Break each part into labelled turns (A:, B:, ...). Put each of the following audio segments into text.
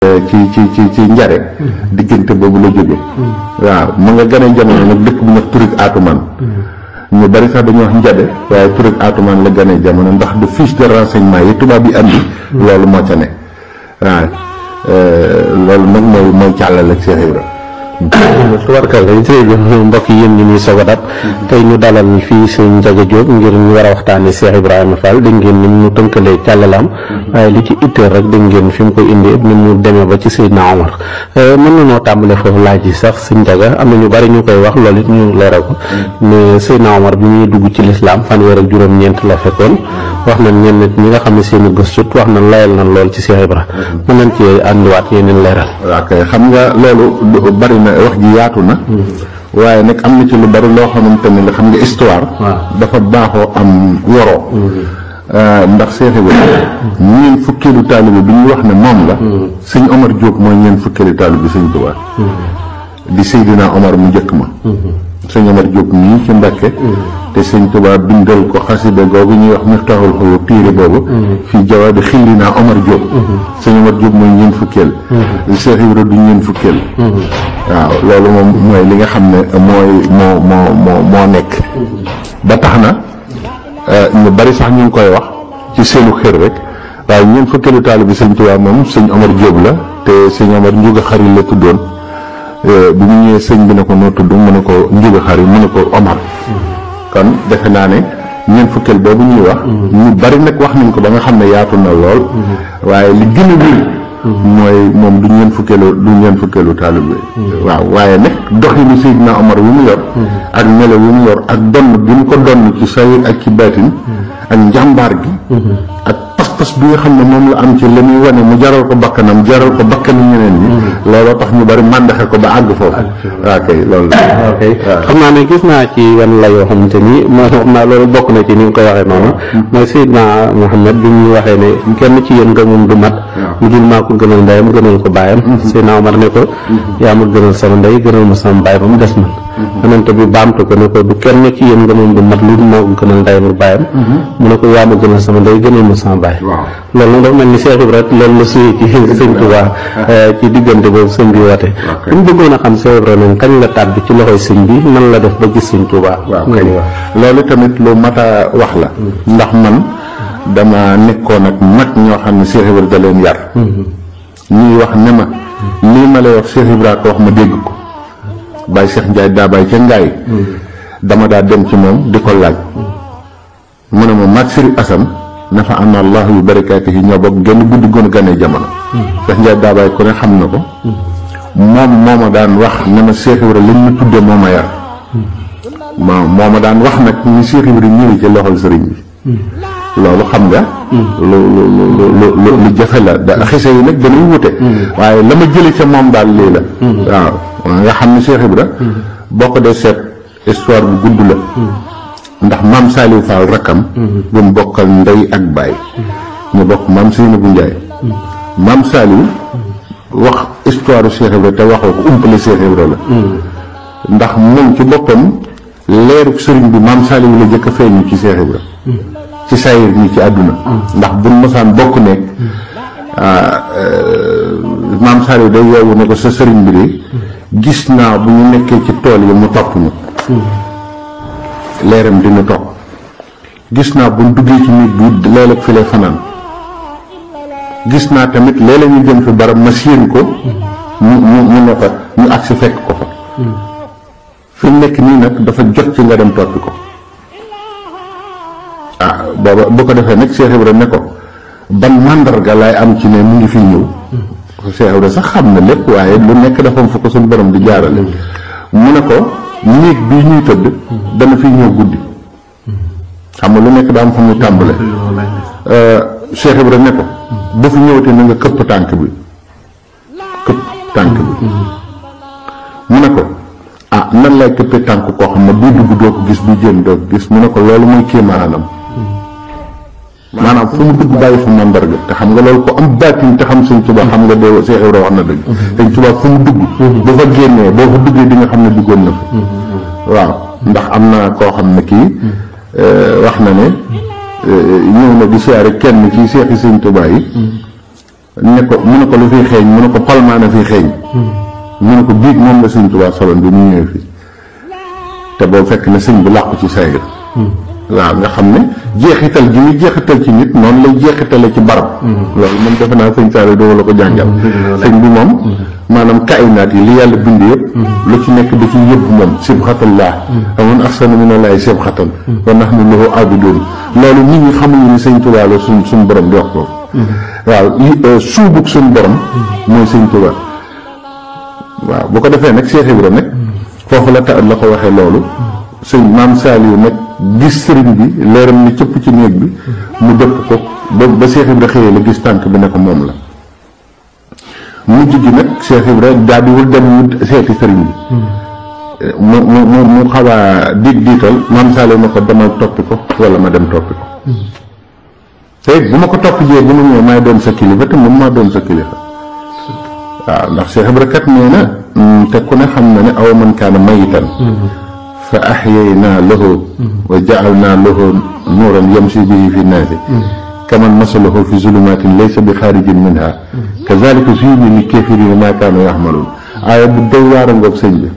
A: ci njare diggante boobu la jóge waaw mu nga gën a jamono nag dëkk bu ñuy wax Turik Atumaan ñu bari sax dañuy wax njade waaye Turik Atumaan la gën a jamono ndax de fiche de renseignement yi tubaab yi andi loolu moo ca ne waaw loolu nag mooy càllal ak Cheikh Ibra
B: tubarkalla jërëjëf mbokk yi yéen ñi ñuy soog a dab tey ñu dalal fii sëñ Ndiaga Diop ngir ñu war a waxtaane Cheikh Ibrahima Fall dégg ngeen ni mu tënkalee càllalaam waaye li ci itteel rek dégg ngeen fi mu koy indi ni mu demee ba ci Seydina Omar mën na noo tàmbale foofu laaj yi sax sëñ Ndiaga am na ñu bari ñu koy wax loolu it ñu leeral ko mais Seydina Omar bi muy dugg ci lislaam fanweer ak juróom-ñeent la fekkoon wax nañ ñenn nit ñi nga xam ne seen gëstut wax nañ layal nañ lool ci Cheikh Ibra mën nañ ci àndiwaat yeneen leeral.
A: waaw kay xam nga loolu bari na wax ji yaatu na waaye nag am na ci lu bari loo xamante ne la xam nga histoire dafa baaxoo am woroo ndax Cheikh Ibra ñeen fukkeelu taalibe bi ñu wax ne moom la sëñ Omar Diop mooy ñeen fukkeelu taalibe bi sëñ Tuubaa di Seydina Omar mu njëkk ma sëñ Omar Diop nii ci Mbàkke te sëñ Tuubaa bindal ko xasida googu ñuy wax Miftaahul Xuyuub téere boobu fii jawaabi xillinaa Omar Diop sëñ Omar Diop mooy ñeen fukkeel Cheikh Ibra du ñeen fukkeel waaw loolu moom mooy li nga xam ne moo nekk ba tax na ñu bari sax ñu ngi koy wax ci seenu xër rek waaye ñeen fukkeelu taalibe bi sëñ Tuubaa moom sëñ Omar Diop la te sëñ Omar Njuga Xari la tuddoon bi mu ñëwee sëñ bi ne ko noo tudd mu ne ko Njuga Xari mu ne ko Omar kon defe naa ne ñeent fukkeel boobu ñuy wax ñu bari nag wax nañ ko ba nga xam ne yaatu na lool waaye li gën a wér mooy moom du ñeent fukkeelu taalibe waaw waaye nag doxinu Seydina Omar wu mu yor ak melo wu mu yor ak donn bi mu ko donn ci sayir ak ci baatin ak njàmbaar gi ak pas bi nga xam ne moom la am ci la muy wane mu jaral ko bakkanam jaral ko bakkanu ñeneen ñi looloo tax ñu bari màndaxe ko ba àgg foofu waaw kay loolu
B: xam naa ne gis naa ci yan la yoo xamante ni moo xam naa loolu bokk na ci ni nga koy waxee noonu mooy Seydina Muhammad bi ñu waxee ne kenn ci yéen nga moom du mat lu dul maa ko gënal ndeyam gënal ko baayam Seydina Omar ne ko yaa ma gënal sama ndey gënal ma sama baay ba mu des man yonent bi baamtu ko ne ko du kenn ci yéen nga moom du mat lu dul maa ko gënal ndeyam ak baayam mu ne ko yaa ma gënal sama ndey gënal ma sama baay loolu nag dafa mel ni Cheikh Ibra loolu la suy ci sëñ Tuubaa ci diggante boobu sëñ bi woote ñu bëggoon a xam Cheikh Ibra nag kañ la tàbbi ci loxoy sëñ bi nan la def ba gis sëñ Tuubaa
A: loolu tamit lu mat a wax la ndax man dama nekkoon ak mag ñoo xam ne Cheikh Ibra da leen yar ñuy wax ne ma lii ma lay wax Cheikh Ibra ko wax ma dégg ko Baye Cheikh Ndiaye daa bàyyi ca Ngaay dama daa dem ci moom di ko laaj mu ne ma mag Sëriñ Asan nafa am allah yu barakaatihi ñoo bokk genn guddi gën a ganee jamono Cheikh Ndiaye daa bàyyi ku ne xam na ko moom moo ma daan wax ne ma Cheikh Ibra lañ ma tudde moo ma yar moo ma daan wax nag ñu Cheikh Ibra ñëwee ci loxol sëriñ bi loolu xam nga lu jafe la da xise yi nag dañuy wute waaye la ma jële ca moom daal lii la waaw nga xam ne Cheikh Ibra boo ko dee seet histoire bu gudd la ndax maam Saliou Fall rakkam bu mu bokkal ndey ak baay ñu bokk maam Seyna bu Njaay maam Saliou wax histoire Cheikh Ibra te waxoo ko umpale Cheikh Ibra la ndax moom ci boppam leeru sëriñ bi maam Saliou la jëkk a feeñu ci Cheikh Ibra ci sayir nii ci àdduna ndax buñ mosaan bokk nekk maam Saliou day yeewu ne ko sa sëriñ bi de gis naa bu ñu nekkee ci tool yi mu topp ñu leeram dina topp gis naa buñ duggee ci nit bi léeg-léeg fi lay fanaan gis naa tamit léeg-léeg ñu jëm fi barab ma séen ko mu ne fa ñu agsi fekk ko fa fi mu nekk nii nag dafa jot ci nga dem toppi ko booba bu ko defee nag Cheikh Ibra ne ko ban màndarga laay am ci ne mu ngi fii ñëw Cheikh Ibra sax xam na lépp waaye lu nekk dafa am fu ko suñu borom di jaarale mu ne ko néeg bii ñuy tëdd dana fii ñëw guddi xam nga lu nekk daa am fu muy tàmbale Cheikh Ibra ne ko bu fi ñëwatee na nga këpp tànk bi mu ne ko nan lay këppee tànk koo xam ne buy dugg doo ko gis buy génn doo ko gis mu ne ko loolu mooy kéemaanam maanaam fu mu dugg bàyyi fa mandarga te xam nga loolu ko am baatin te xam sëñ Tuubaa xam nga dee Cheikh Ibra wax na dëgg sëñ Tuubaa fu mu dugg bu fa génnee boo fa duggee di nga xam ne duggoon na fa waaw ndax am na koo xam ne kii wax na ne ñëw na di siyaare kenn ci seexi sëñ Tuubaa yi ne ko mu ne ko lu fiy xeeñ mu ne ko palmaana fiy xeeñ mu ne ko biig moom la sëñ Tuubaa soloon bi mu ñëwee fii te boobu fekk na sëñ bi làqu ci sayir waaw nga xam ne jeexital gi muy jeexital ci nit noonu lay jeexitale ci barab loolu man defe naa sëñ Saliou doo la ko jàngal sëñ bi moom maanaam kaaynaat yi li yàlla bind yëpp lu ci nekk da ci yëpp moom sibxatallah amoon ahsanu minallaahi sibxatan wa nahnu lahu aabiduun loolu nit ñi xamuñu ni sëñ Tuubaa la suñ borom di wax ko waaw suubug suñ borom mooy sëñ Tuubaa waaw bu ko defee nag Cheikh Ibra nag foofu la ko waxee loolu sëñ maam Saliou nag gis sëriñ bi leeram ni cëpp ci néeg bi mu dëpp ko ba Cheikh Ibra xëyee la gis tànk bi ne ko moom la mujj gi nag Cheikh Ibra daal di wul dem mu seeti sëriñ bi mu xaw a diital maam Saliou na ko demal toppi ko wala ma dem toppi ko te bu ma ko topp jee bu ma ñëwee maay doon sa kilifa te moom maa doon sa kilifa waaw ndax Cheikh Ibra kat nee na te ku ne xam na ne aw man kaana mayitan fa ahyaynaa lahu wa ja'alnaa lahu nuuran yamshi bihi fi nnaasi kaman masaluhu fi zulumaatin laysa bi xaarijin minhaa kazaalika zuyyina lil kaafiriina maa kaanuu ya'maluun aaya bu doy waar a ngoog sëñ bi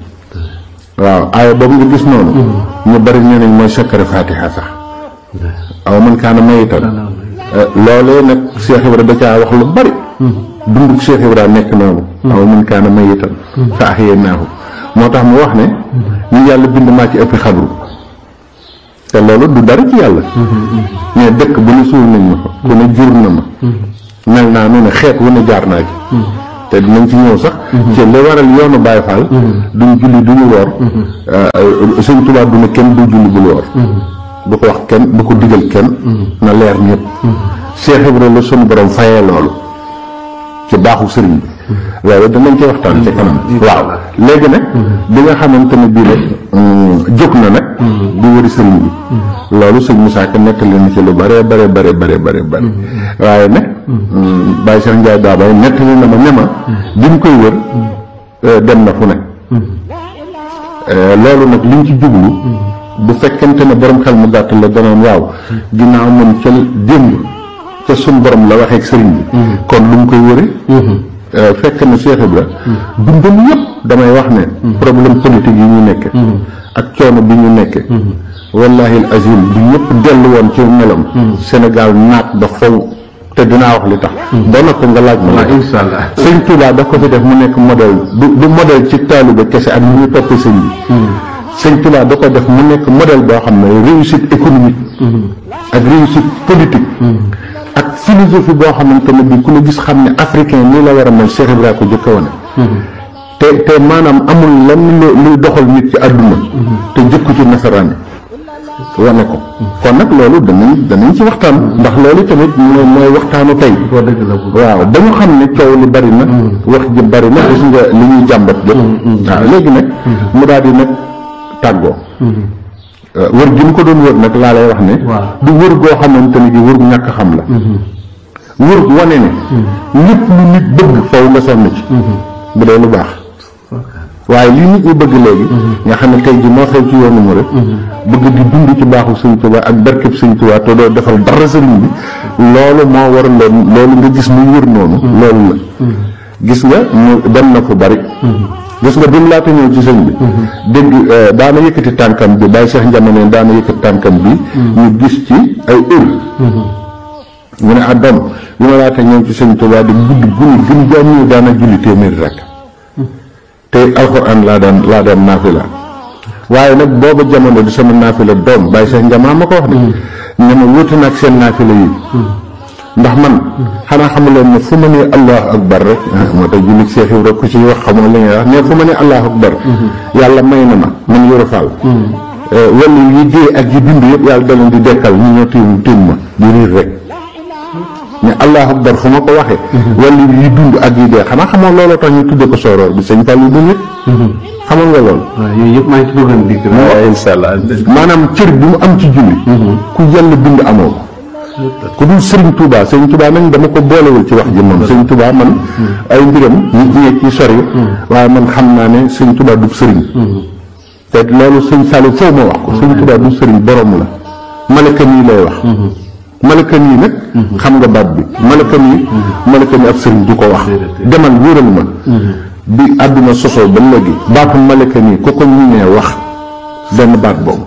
A: waaw aaya boobu nga gis noonu ñu bari nee nañ mooy sakkare Faatiha sax aw man kaana mayitan loolee nag Cheikh Ibra da caa wax lu bari dunduk Cheikh Ibra nekk noonu aw man kaana mayitan fa ahyaynaahu moo tax mu wax ne ñu yàlla bind maa ci ëppi xabru te loolu du dara ci yàlla mais dëkk bu ne suul nañ ma fa ku ne jur na ma mel naa nu ne xeet wu ne jaar naa ci te dinañ ci ñëw sax ci li waral yoonu Baay Faal duñ julli duñu woor Sëñ Tuubaa du ne kenn du julli bul woor du ko wax kenn du ko digal kenn na leer ñëpp Cheikh Ibra la sunu borom fayee loolu ci baaxu sëriñ bi loolu danañ ci waxtaan ci kanam waaw léegi nag bi nga xamante ne bii nag jóg na nag di wëri sëriñ bi loolu sëñ Moussa Ka nettali na ci lu bare waaye nag Baye Cheikh Ndiaye Daabay nettali na ma ne ma bi mu koy wër dem na fu ne loolu nag liñ ci jublu bu fekkente ne borom xel mu gàtt la danoon waaw ginnaaw moom ca démb ca suñ borom la waxee ak sëriñ bi kon lu mu koy wëre fekk na Cheikh Ibra dundam yëpp damay wax ne problème politique yi ñu nekke ak coono bi ñu nekke wallahi al azim bi ñëpp dellu woon ci melam Sénégal naat ba faw te dinaa wax li tax doona ko nga laaj ma inshallah sëñ Touba daf ko fi def mu nekk modèle du modèle ci taalibe kese ak ñu ñu topp sëñ bi sëñ Touba da ko def mu nekk modèle boo xam ne réussite économique ak réussite politique ak philosophie boo xamante ne bi ku la gis xam ne africain nii la war a mel Cheikh Ibra ko jëkk a wane te maanaam amul lenn luy doxal nit ci àdduna te jëkku ci nasaraan wane ko kon nag loolu danañ ci waxtaan ndax loolu tamit mooy waxtaanu tey waaw dañu xam ne coow li bari na wax ji bari na gis nga li ñuy jàmbat jëpp waaw léegi nag mu daal di nag tàggoo wër gi mu ko doon wër nag laa lay wax ne du wër goo xamante ne gi wër gu ñàkk xam la wër gu wane ne lépp lu nit bëgg faw nga sonn ci bu dee lu baax waaye lii nit ñi bëgg léegi nga xam ne tey ji moo xew ci yoonu mu rek bëgg di dund ci baaxu Sëñ Tuubaa ak barkeb Sëñ Tuubaa te doo defal dara sëriñ bi loolu moo waral loolu nga gis muy wër noonu loolu la gis nga mu dem na fu bari gis nga bi mu laata ñëw ci sëñ bi dégg daana yëkkati tànkam bi Baye Cheikh Ndiamane daana yëkkati tànkam bi ñu gis ci ay mu ne doom bi ma laata ñëw ci Sëñ Tuubaa di guddi guni gën jaa ñëw daana julli téeméeri rek te alxuraan laa daan naafila waaye nag booba jamono di sama naafila doom Baye Cheikh Ndiamane ma ko wax ne ma wuute na ak seen naafila yi ndax man xanaa xamuloon ne fu ma nee allahu akbar rek moo tax jullit Cheikh Ibra ku ci wax xamoo li ngay wax ne fu ma nee allahu akbar yàlla may na ma man Yoro Fall wala yi dee ak yi dund yëpp yàlla da leen di dekkal ñu ñëw tiim ma di riir rek ne allahu akbar fu ma ko waxee wala yi dund ak yi dee xanaa xamoo looloo tax ñu tudde ko sooroor bi sëñ Fall yu dund xamal nga loolu
B: yooyu yëpp maa ngi ci bëggoon dégg inshallah
A: maanaam cër bi mu am ci julli ku yàlla bind amoo ko ku dul Serigne Touba Serigne Touba nag dama ko boolewul ci wax ji moom Serigne Touba man ay mbiram nit ñi ci sori waaye man xam naa ne Serigne Touba du Serigne te loolu Serigne Saliou foofu ma wax ko Serigne Touba du Serigne borom la malaka nii lay wax malakan yi nag xam nga baat bi malakan yi ab sëriñ du ko wax demal wóoral ma bi àdduna sosoo ba léegi baatu malakan yi ku ko ñu nee wax benn baat boobu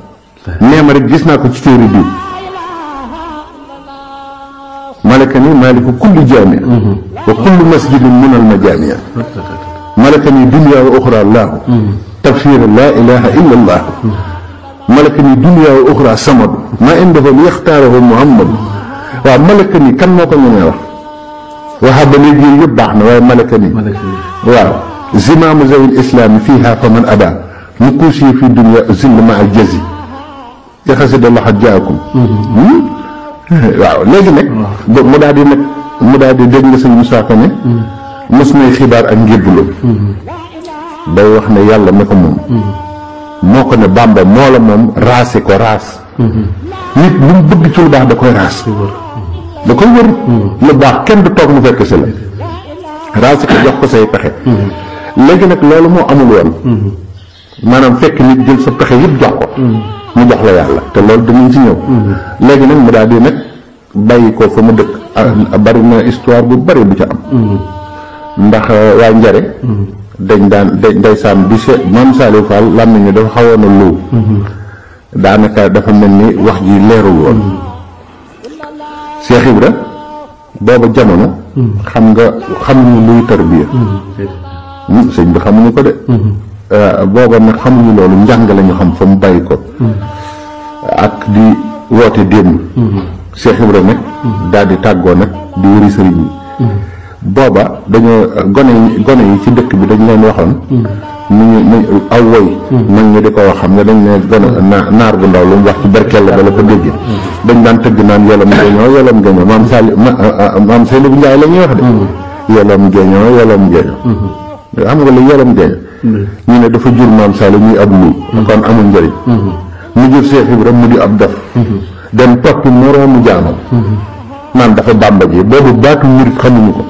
A: nee ma rek gis naa ko ci téere bi malakan yi maaliku kulli jaamia wa kullu masjidin min al majaamia malakan yi dunya wa uxra allaahu tafsir laa ilaha illa allah malakan yi dunya wa uxra samadu maa indahu li yaxtaarahu muhammadu waaw malakan yi kan moo ko ñemee wax waxaa ba léegi yooyu yëpp baax na waaye malakan yi waaw zimaamu zawil islaami fiiha fa man ada mu kuusi fi dunya zill ma al jazi ca xasida laxat jaakum waaw léegi nag mu daal di dégg nga sëñ Moussa Ka ne mos nay xibaar ak njébbalu day wax ne yàlla ne ko moom moo ko ne Bàmba moo la moom raase ko raas nit lu mu bëgg ci lu baax da koy raas da koy wër lu baax kenn du toog mu fekk si la raase ko jox ko say pexe léegi nag loolu moo amul woon maanaam fekk nit jël sa pexe yëpp jox ko mu jox la yàlla te loolu dinañ ci ñëw léegi nag mu daal di nag bàyyi ko fa mu dëkk bari na histoire bu bari bu ca am ndax waa Njare dañ daan ndeysaan bi Maam Saliou Fall làmmiñ ñu dafa xawoon a lu daanaka dafa mel ni wax ji leerul woon Cheikh Ibra booba jamono xamuñu luy tarbiya sëñ bi xamuñu ko de booba nag xamuñu loolu njàng lañu xam fa mu bàyyi ko ak di woote démb Cheikh Ibra nag daal di tàggoo nag di wëri sëriñ yi booba dañoo gone yi ci dëkk bi dañ leen waxoon mu aw woy mag ñi di ko wax xam nga dañ ne gone naar bu ndaw lu mu wax ci berkel la bala ko dégg dañ daan tëgg naan yolom géñoo maam Seyni bu Njaay la ñuy wax de yolom géñoo xam nga la yolom géño ñu ne dafa jur maam Saliou muy ab lu kon amul njëriñ mu jur Cheikh Ibra mu di ab dof dem toppi moroomu jaamam naan dafa bàmba ji boobu baatu murit xamuñu ko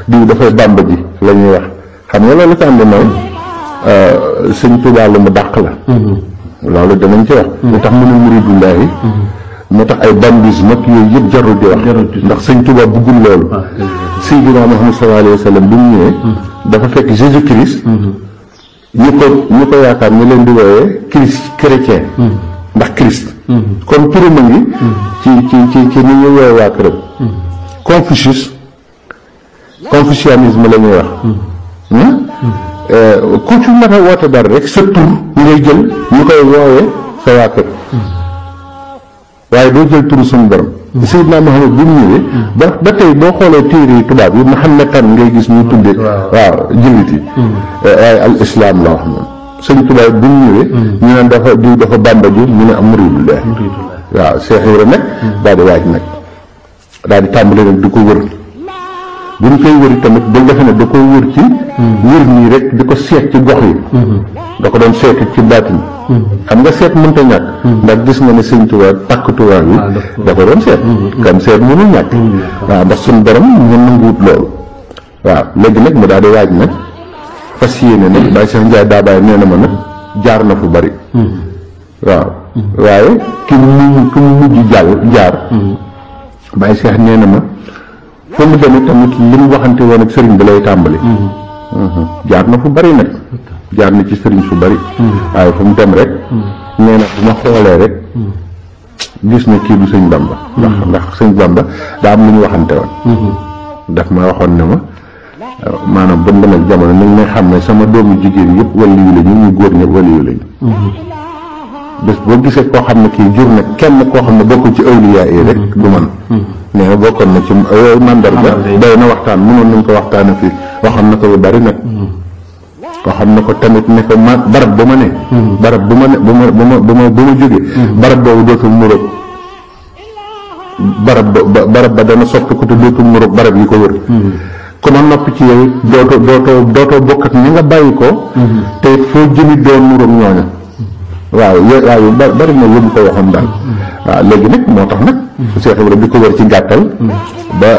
A: diw dafay bàmba ji la ñuy wax xam nga loolu ci ànd mooy sëñ Tuubaa lu mu dàq la loolu danañ ci wax lu tax mën a muridullaahi moo tax ay bambisme ak yooyu yëpp jarul di wax ndax sëñ Tuubaa bëggul loolu Seydina Muhammad sallallahu alayhi wa sallam bi mu ñëwee dafa fekk Jésus Christ ñu ko yaakaar ñu leen di woowee Christ chrétien ndax Christ kon turam a ngi ci ni ñu woowee waa këram confucianisme la ñuy wax ku ci mën a woote dara rek sa tur ngay jël ñu koy woowee sa waa kër waaye doo jël turu suñu borom Seydina Muhammad bi mu ñëwee ba tey boo xoolee téere yi tubaab yi Muhammadan ngay gis ñu tuddee waaw jullit yi waaye al islam la wax moom sëñ tubaab bi mu ñëwee ñu naan dafa Bàmba ji ñu ne am muridullah waaw Cheikh Ibra nag daal di waaj nag daal di tàmbale nag di ko wër bu ñu koy wëri tamit ba defe ne da ko wër ci wër nii rek di ko seet ci gox yi da ko doon seet ci baatin xam nga seet mënta ñàkk ndax gis nga ne sëñ Tuubaa takk Tuubaa bi da ko doon seet kan seet mënul ñàkk waaw ndax suñu borom ñun nanguwut loolu waaw léegi nag mu daal di waaj nag fas yéene nag Baye Cheikh Ndiaye Dabaye nee na ma nag jaar na fu bari waaw waaye ki mu mujj jaar Baye Cheikh nee na ma fa mu demee tamit li mu waxante woon ak sëriñ bi lay tàmbali jaar na fu bari nag jaar na ci sëriñ su bari waaye fu mu dem rek nee na bu ma xoolee rek gis na kii du sëñ Bamba ndax sëñ Bamba daa am lu ñu waxante woon daf ma waxoon ne ma maanaam bu dem ak jamono ni may xam ne sama doomu jigéen yëpp waliyu lañu ñu góor ñëpp waliyu lañu bés boo gisee koo xam ne kii jur na kenn koo xam ne bokkul ci awliyaa yi rek du man nee na bokkoon na ci yooyu mandarga doy na waxtaan mënoon nañ ko waxtaane fii waxoon na ko lu bari nag waxoon na ko tamit ne ko barab bu ma ne barab bu ma ne bu ma jógee barab boobu dootul muróog barab ba dana soppi ko te dootul muróog barab yi ko wër ku ma noppi ci yow dootoo bokk ak ñi nga bàyyi ko te foo jëmi doon muróog ñooña waaw yu bari na yóbbu ko waxoon daal waaw léegi nag moo tax nag Cheikh Ibra bi ko wër ci gàttal ba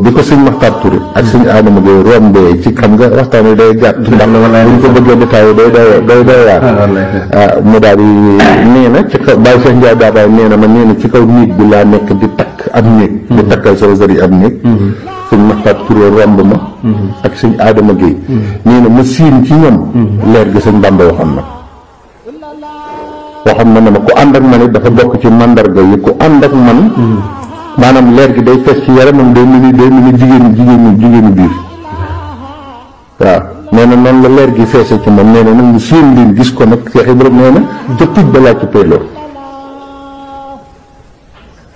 A: bi ko sëñ Maxtaar Touré ak sëñ Adama Gueye rombee ci xam nga waxtaan wi day gàtt ndax buñ ko bëggee détaillé day waar mu daal di nee na ci kaw Baye Cheikh Ndiaye Dabaye nee na ma nee na ci kaw néeg bi laa nekk di takk ab néeg di takkal trésorier ab néeg sëñ Maxtaar Touré romb ma ak sëñ Adama Gueye nee na ma siin ci ñoom leer gi sëñ Bamba waxoon na ne ma ku ànd ak man it dafa bokk ci mandarga yi ku ànd ak man maanaam leer gi day fees ci yaramam day mel ni jigéenu biir waaw nee na noonu la leer gi feese ci moom nee na nag mu siin leen gis ko nag Cheikh Ibrahima nee na ca tuj ba laa ci peyloo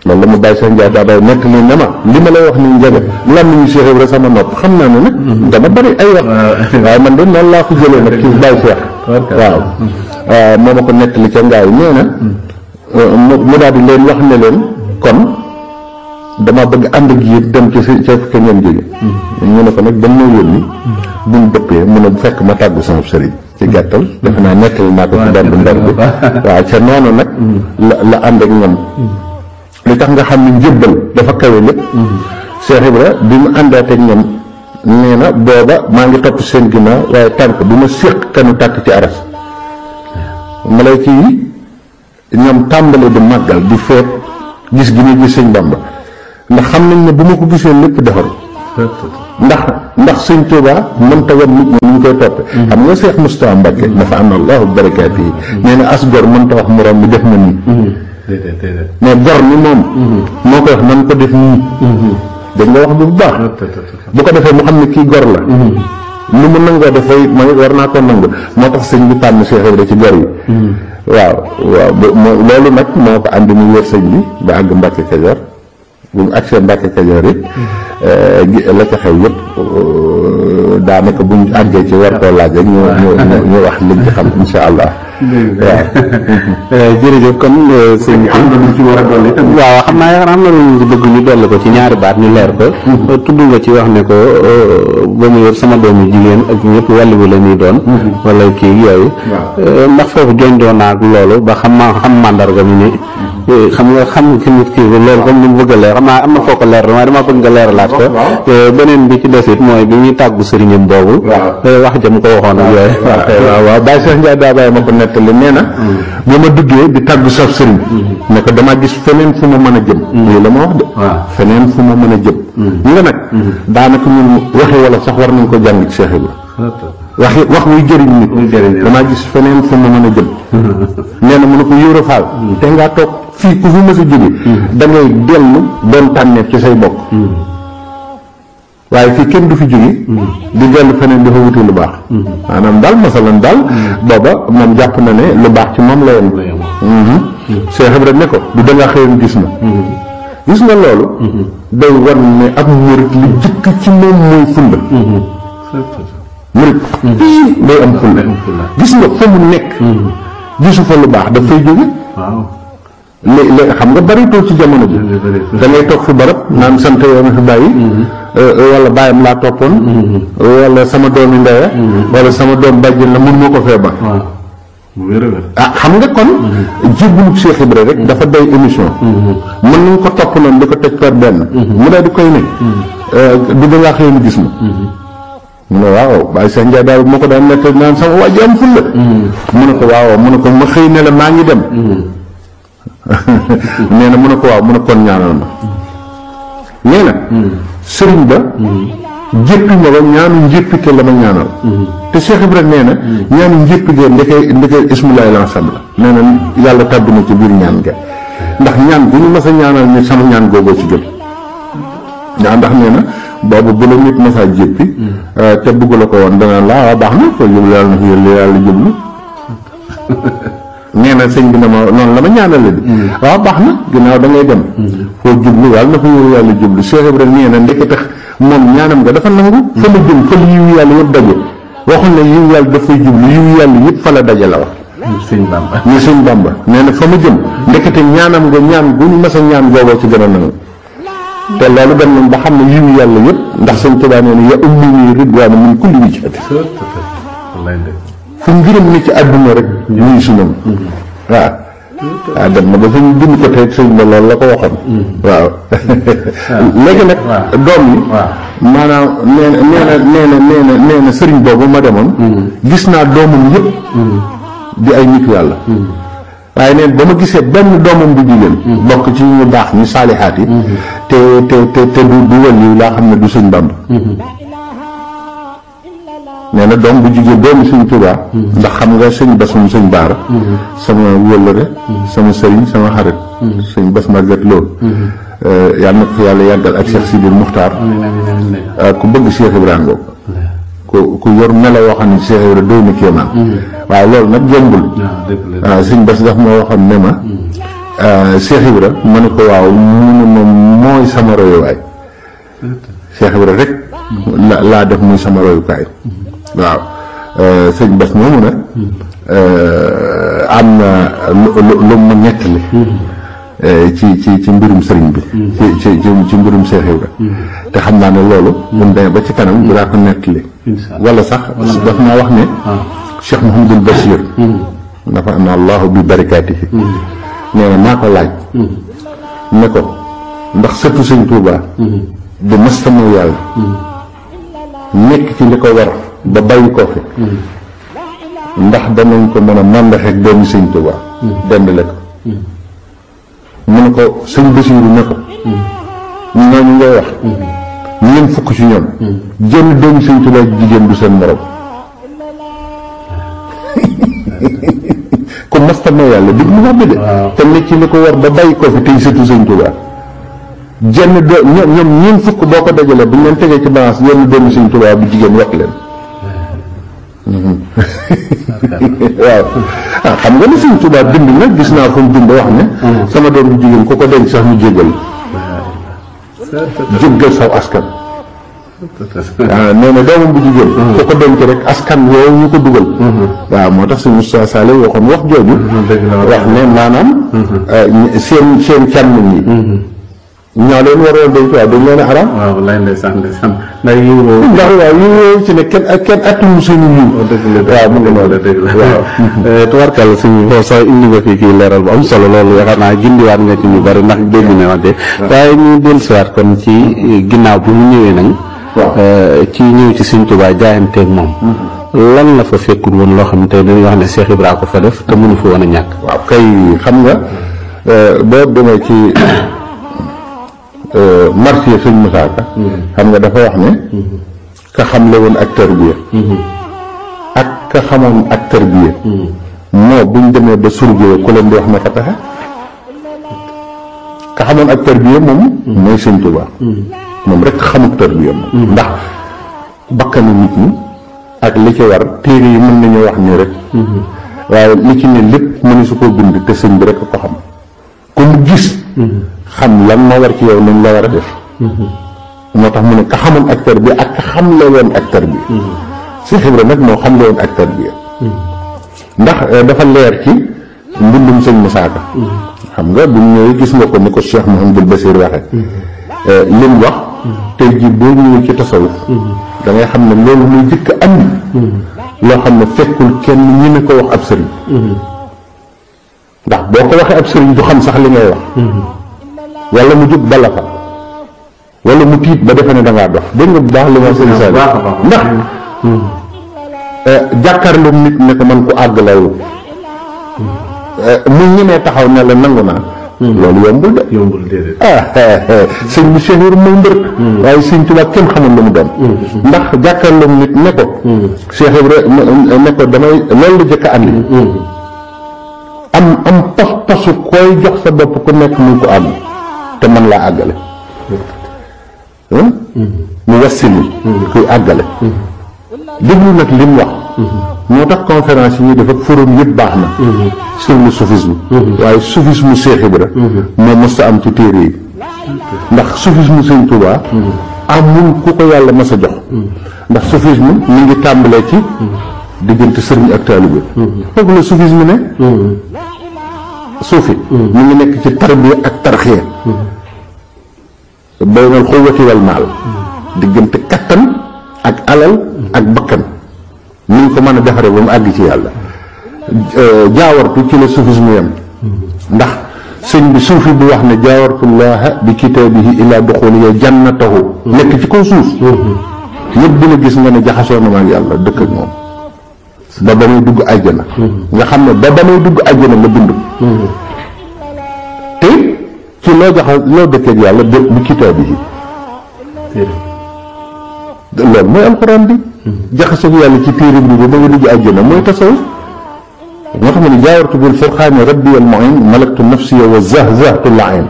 A: loolu la ma bàyyi sa njaay daa bay nekk nii ne ma li ma lay wax ni njaga lan nañu Cheikh Ibrahima sama nopp xam naa ne nag dama bari ay wax waaye man de noonu laa ko jëlee nag ci bàyyi Cheikh waaw moo ma ko nettali ca ngaay nee na mu daal di leen wax ne leen kon dama bëgg ànd ak yéen dem ci ca ka ngeen jóge ñu ne ko nag dañ ma yónni buñ dëppee mu ne bu fekk ma tàggu sama sëriñ ci gàttal defe naa nettali naa ko ci ndar bi waaw ca noonu nag la ànd ak ñoom li tax nga xam ne njëbbal dafa kawe lépp Cheikh Ibra bi mu àndaateeg ñoom nee na booba maa ngi topp seen ginnaaw waaye tànk bu ma séq kanu tàkk ci aras malayka yi ñoom tàmbale di màggal di feet gis gi ñu gis sëñ Bamba ndax xam nañ ne bu ma ko gisee lépp defaru ndax sëñ Tuubaa mënta wan nit ñi ñu koy toppe xam nga Cheikh Moustapha Mbacké dafa am allahu barakaati yi nee na as gor mënta wax morom mi def na nii mais gor ni moom moo koy wax nan ko def nii dañ nga wax bu baax bu ko defee mu xam ne kii gor la lu mu nangoo dafay ma war naa ko nangu moo tax sëñ bi tànn Cheikh Ibra ci gor yi waaw loolu nag moo ko àndi mu wër sëñ bi ba àgg Mbàkke Kajoor bu mu agsee Mbàkke Kajoor it la ca xew yëpp daanaka buñ àggee ci war koo laaj rek ñu wax liñ ci xam insha allah waaw jërëjëf kon sëñ bi am na lu ci war a dolli tam waaw xam naa yaakaar am na lu ci bëgg ñu dolli ko ci ñaari baat ñu leer ko tudd nga ci wax ne ko ba mu yor sama doomu jigéen ak ñëpp wàllu bi la ñuy doon wala kii yooyu ndax foofu jonjoo naa ak loolu ba xam mandarga mi ni xam nga xam ki nit kii loolu comme ni mu bëgg a leer xam naa am na foo ko leer waaye dama bëgg nga leeralaat ko beneen bi ci desit mooy bi ñuy tàggu sëriñam boobu wax jëm ko waxoon ak yooyu waaw Baye Cheikh Ndiaye daa bàyyi ma ko nettali nee na bi ma duggee di tàggu saf sëriñ ne ko damaa gis feneen fu ma mën a jëm lii la ma wax de feneen fu ma mën a jëm ñi nga nag daanaka ñun waxi wala sax war nañ ko jàng ci Cheikh Ibra wax muy jëriñ nit damaa gis feneen fu ma mën a jëm nee na mu ne ko Yoro Fall te ngaa toog fii ku fi mës a jóge da ngay dellu doon tànneef ci say bokk waaye fii kenn du fi jóge di dellu feneen dafa wuti lu baax maanaam daal masalan daal booba moom jàpp na ne lu baax ci moom la yem Cheikh Ibra ne ko du dangaa xëyoon gis na gis nga loolu day war ne ab murit li jëkk ci moom mooy fulla murit day am fulla gis nga fa mu nekk gisu fa lu baax daf fay jóge léegi xam nga bari toog ci jamono ji da ngay toog fi barab naan sant yoo ma fi bàyyi wala bàyyam laa toppoon wala sama doomi ndeya wala sama doom bàjjen la mun moo ko fee ba xam nga kon jébbalu Cheikh Ibra rek dafa day émission mën nañ ko topp noonu di ko teg par benn mu daal di koy ne du dangaa xëy ni gis ma mu ne waaw Baye Cheikh Ndiaye daal moo ko daan nekk naan sama wàjji am fulla mu ne ko waaw mu ne ko ma xëy ne la maa ngi dem nee na mu ne ko waaw mu ne kon ñaanal ma nee na sëriñ ba jéppi ma ba ñaanu njéppite la ma ñaanal te Cheikh Ibrahima nee na ñaanu njéppite ndekee ismulaay lansam la nee na yàlla tàbbi na ci biir ñaan ga ndax ñaan bu ñu mas a ñaanal ni sama ñaan googoo ci gën ñaa ndax nee na boobu bu la nit masaa jéppi te bëgg la ko woon danaan laa waaw baax na ko jublu yàlla na fi yàlla jublu nee na sëñ bi ne ma noonu la ma ñaanale bi waaw baax na ginnaaw da ngay dem foo jublu yàlla na fa yàlla jublu Cheikh Ibrahima nee na ndekki tax moom ñaanam nga dafa nangu fa la jëm fa la yiwu yàlla yëpp daje waxul ne yiwu yàlla dafay jublu yiwu yàlla yëpp fa la daje la wax sëñ Bamba ni sëñ Bamba nee na fa ma jëm ndekete ñaanam nga ñaan bu ñu mas a ñaan googoo ci gën a nangu te loolu dem nañ ba xam ne yiwu yàlla yëpp ndax sëñ Tuubaa nee na ya ummuni ridwaana min kulli wijhati fu ngërëm ni ci àdduna rek ñuy sunam waaw waaw dem na ba sëñ bind ko tey sëñ ba loolu la ko waxoon waaw léegi nag doom yi maanaam nee na sëriñ boobu ma demoon gis naa doomam yëpp di ay nit yàlla waaye neen ba ma gisee benn doomam bu jigéen bokk ci ñu baax ñi saalixaat yi te du wàllu laa xam ne du sëñ Bàmba nee na doom bu jigéen doomu sëñ Tuubaa ndax xam nga sëñ Basum sëñ Baara sama wëllëre sama sëriñ sama xarit sëñ Bas Maguette Lo yàlla na ko fi yàlla yàggal ak Cheikh Sidil Muxtaar ku bëgg Cheikh Ibrahima ku yor melo woo xam ne Cheikh Ibrahima doy na kéemaan waaye loolu nag jombul waaw sëñ Bas daf moo waxoon ne ma Cheikh Ibrahima ma ne ko waaw mu ne moom mooy sama royuwaay Cheikh Ibrahima rek laa def muy sama royukaay waaw sëñ Bas moomu nag am na lu mu nettali ci mbirum sëriñ bi ci mbirum Cheikh Ibra te xam naa ne loolu mun demee ba ci kanam dinaa ko nettali wala sax daf naa wax ne Cheikh Mouhamadul Bachir dafa am na allahu bi barakaatihi nee na naa ko laaj ne ko ndax sëtu sëñ Tuubaa bu mësta mooy yàlla nekk ci li ko war ba bàyyi ko fi ndax danañ ko mën a màndaxeek doomi sëñ Tuubaa dendale ko mu ne ko sëñ Basiiru ne ko ñooñu ngay wax ñeent fukk ci ñoom jënn doomi sëñ Tuubaa jigéen du seen morom ku masta mooy yàlla dig mu wax bi de te nekk ci li ko war ba bàyyi ko fi tey sëtu sëñ Tuubaa jenn ñoom ñeent fukk boo ko dajalee bu ñu leen tegee ci balance yenn doomu sëñ Tuubaa bu jigéen wax leen waaw xam nga ne sëñ Tuubaa bind na gis naa fu mu bind wax ne sama doom bu jigéen ku ko denc sax mu jéggal saw askan waaw nee na doomam bu jigéen ku ko denc rek askan woowu ñu ko dugal waaw moo tax sëñ Moussa Sall waxoon wax jooju wax ne maanaam seen càmmiñ yi ñoo leen waroon denc waaw dañ leen a araam
B: waaw lay ndeysaan ndax yiw woowu
A: ndax waaw yiw woowu ci ne kenn attul suñu yiw
B: waaw mu ngi noonu dëgg la waaw tubarkàlla suñu foofu sax indi nga fi kii leeral bu am solo loolu yaakaar naa gindiwaat nga ci ñu bari ndax dégg ne wante waaye ñu dellusiwaat kon ci ginnaaw bu mu ñëwee nag ci ñëw ci Sëñ Tuubaa jaayanteeg moom lan la fa fekkul woon loo xam ne tey dañuy wax ne Cheikh Ibra ko fa def te mënu fa woon a ñàkk
A: waaw kay xam nga boo demee ci marché sëñ Moussa Ka xam nga dafa wax ne ka xamle woon ak tarbiya ak ka xamoon ak tarbiya moo buñ demee ba surgee ku leen di wax naka pexe ka xamoon ak tarbiya moom mooy sëñ Tuubaa moom rek xamuk tarbiya moom ndax bakkanu nit ñi ak li ci war téere yi mën nañu wax nii rek waaye li ci ne lépp mënu su ko bind te sëñ bi rek ko xam ku mu gis xam lan moo war ci yow lañ la war a def moo tax mu ne ka xamoon ak tarbiya ak ka xamle woon ak tarbiya Cheikh Ibra nag moo xamle woon ak tarbiya ndax dafa leer ci mbindum sëñ Moussa Ka xam nga bu ñëwee gis nga ko ni ko Cheikh Mouhamadul Bachir waxe lim wax tey jii boo ñëwee ci tasawuf da ngay xam ne loolu muy jëkk am loo xam ne fekkul kenn ñi ne ko wax ab sëriñ ndax boo ko waxee ab sëriñ du xam sax li ngay wax wala mu jóg bala fa wala mu tiit ba defe ne da ngaa dof dégg nga bu baax li ma sëriñ Sall ndax jàkkaarloog nit ne ko man ku àgg lawu mu ñemee taxaw ne la nangu naa loolu yombul de sëñ bi Cheikh Ibra mooy mbër waaye sëñ Tuubaa kenn xamul lu mu doon ndax jàkkaarloog nit ne ko Cheikh Ibra ne ko damay loolu la jëkk a andi am pas-pasu koy jox sa bopp ku nekk muy ko àgg te man laa àggale mu wassili kuy àggale déglu nag lim wax moo tax conférence yi ñuy def ak forum yëpp baax na sur le soufisme waaye soufisme Cheikh Ibra moo mos a am ci téere yi ndax soufisme Sëñ Tuubaa amul ku ko yàlla mas a jox ndax soufisme mi ngi tàmbalee ci diggante sëriñ ak taalibe foofu la soufisme ne suufi mi ngi nekk ci tarbiya ak tarxiya baynal xuwwati wal maal diggante kattan ak alal ak bakkan ni ñu ko mën a defaree ba mu àgg ci yàlla jaawartu ci la soufisme yam ndax sëñ bi suufi bu wax ne jaawartullaha bi kitaabihi ila duxuliya jannatahu nekk ci kaw suuf ñëpp dina gis nga ne jaxasoo na ma ak yàlla dëkk ak moom ba ba may dugg àjjana nga xam ne ba ba may dugg àjjana la dund te ci loo dëkk ak yàlla bi kitaabihi loolu mooy alxuraan bi jaxasoo ak yàlla ci téere bi ba nga dugg àjjana mooy tasawuf moo tax ma ne jaawartu bil furqaani rabbi al muin malaktu nafsiya wa zahzahtu lain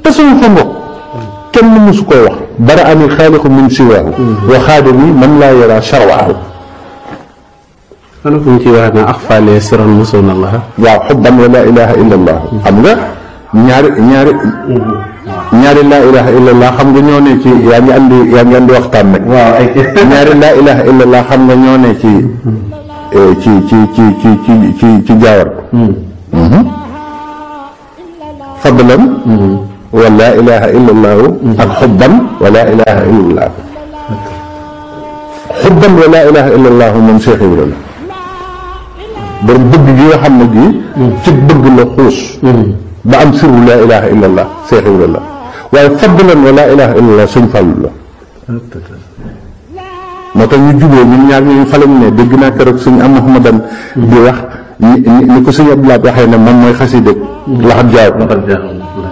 A: tasawuf fa ngoog kenn mësu koy wax bara ani xaaliqu min siwaahu wa xaadami man laa yara sharwaahu
B: xanaa fu ñu ci wax ne axfaale siran musoon allah
A: waaw xubban wa laa ilaha illa allah xam nga ñaari laa ilaha illa allah xam nga ñoo ne ci yaa ngi andi waxtaan nag waaw ay ñaari laa ilaha illa allah xam nga ñoo ne ci jaawar fadlan wa laa ilaha illa allahu ak xubban wa laa ilaha illa allah xubban wa laa ilaha illa allahu moom Cheikh Ibrahima borom bëgg gi nga xam ne gi ci bëgg la xuus ba am sirru laa ilaha illa allah Cheikh Ibrahima waaye fadlan wa laa ilaha illa allah sëñ Fallu la moo tax ñu jubóo ñun ñaar ñooñu fa lañ ne dégg naa keroog suñu am Muhammadan di wax ni ko suñu Abdoulaye waxee ne moom mooy xasida laxat jaawar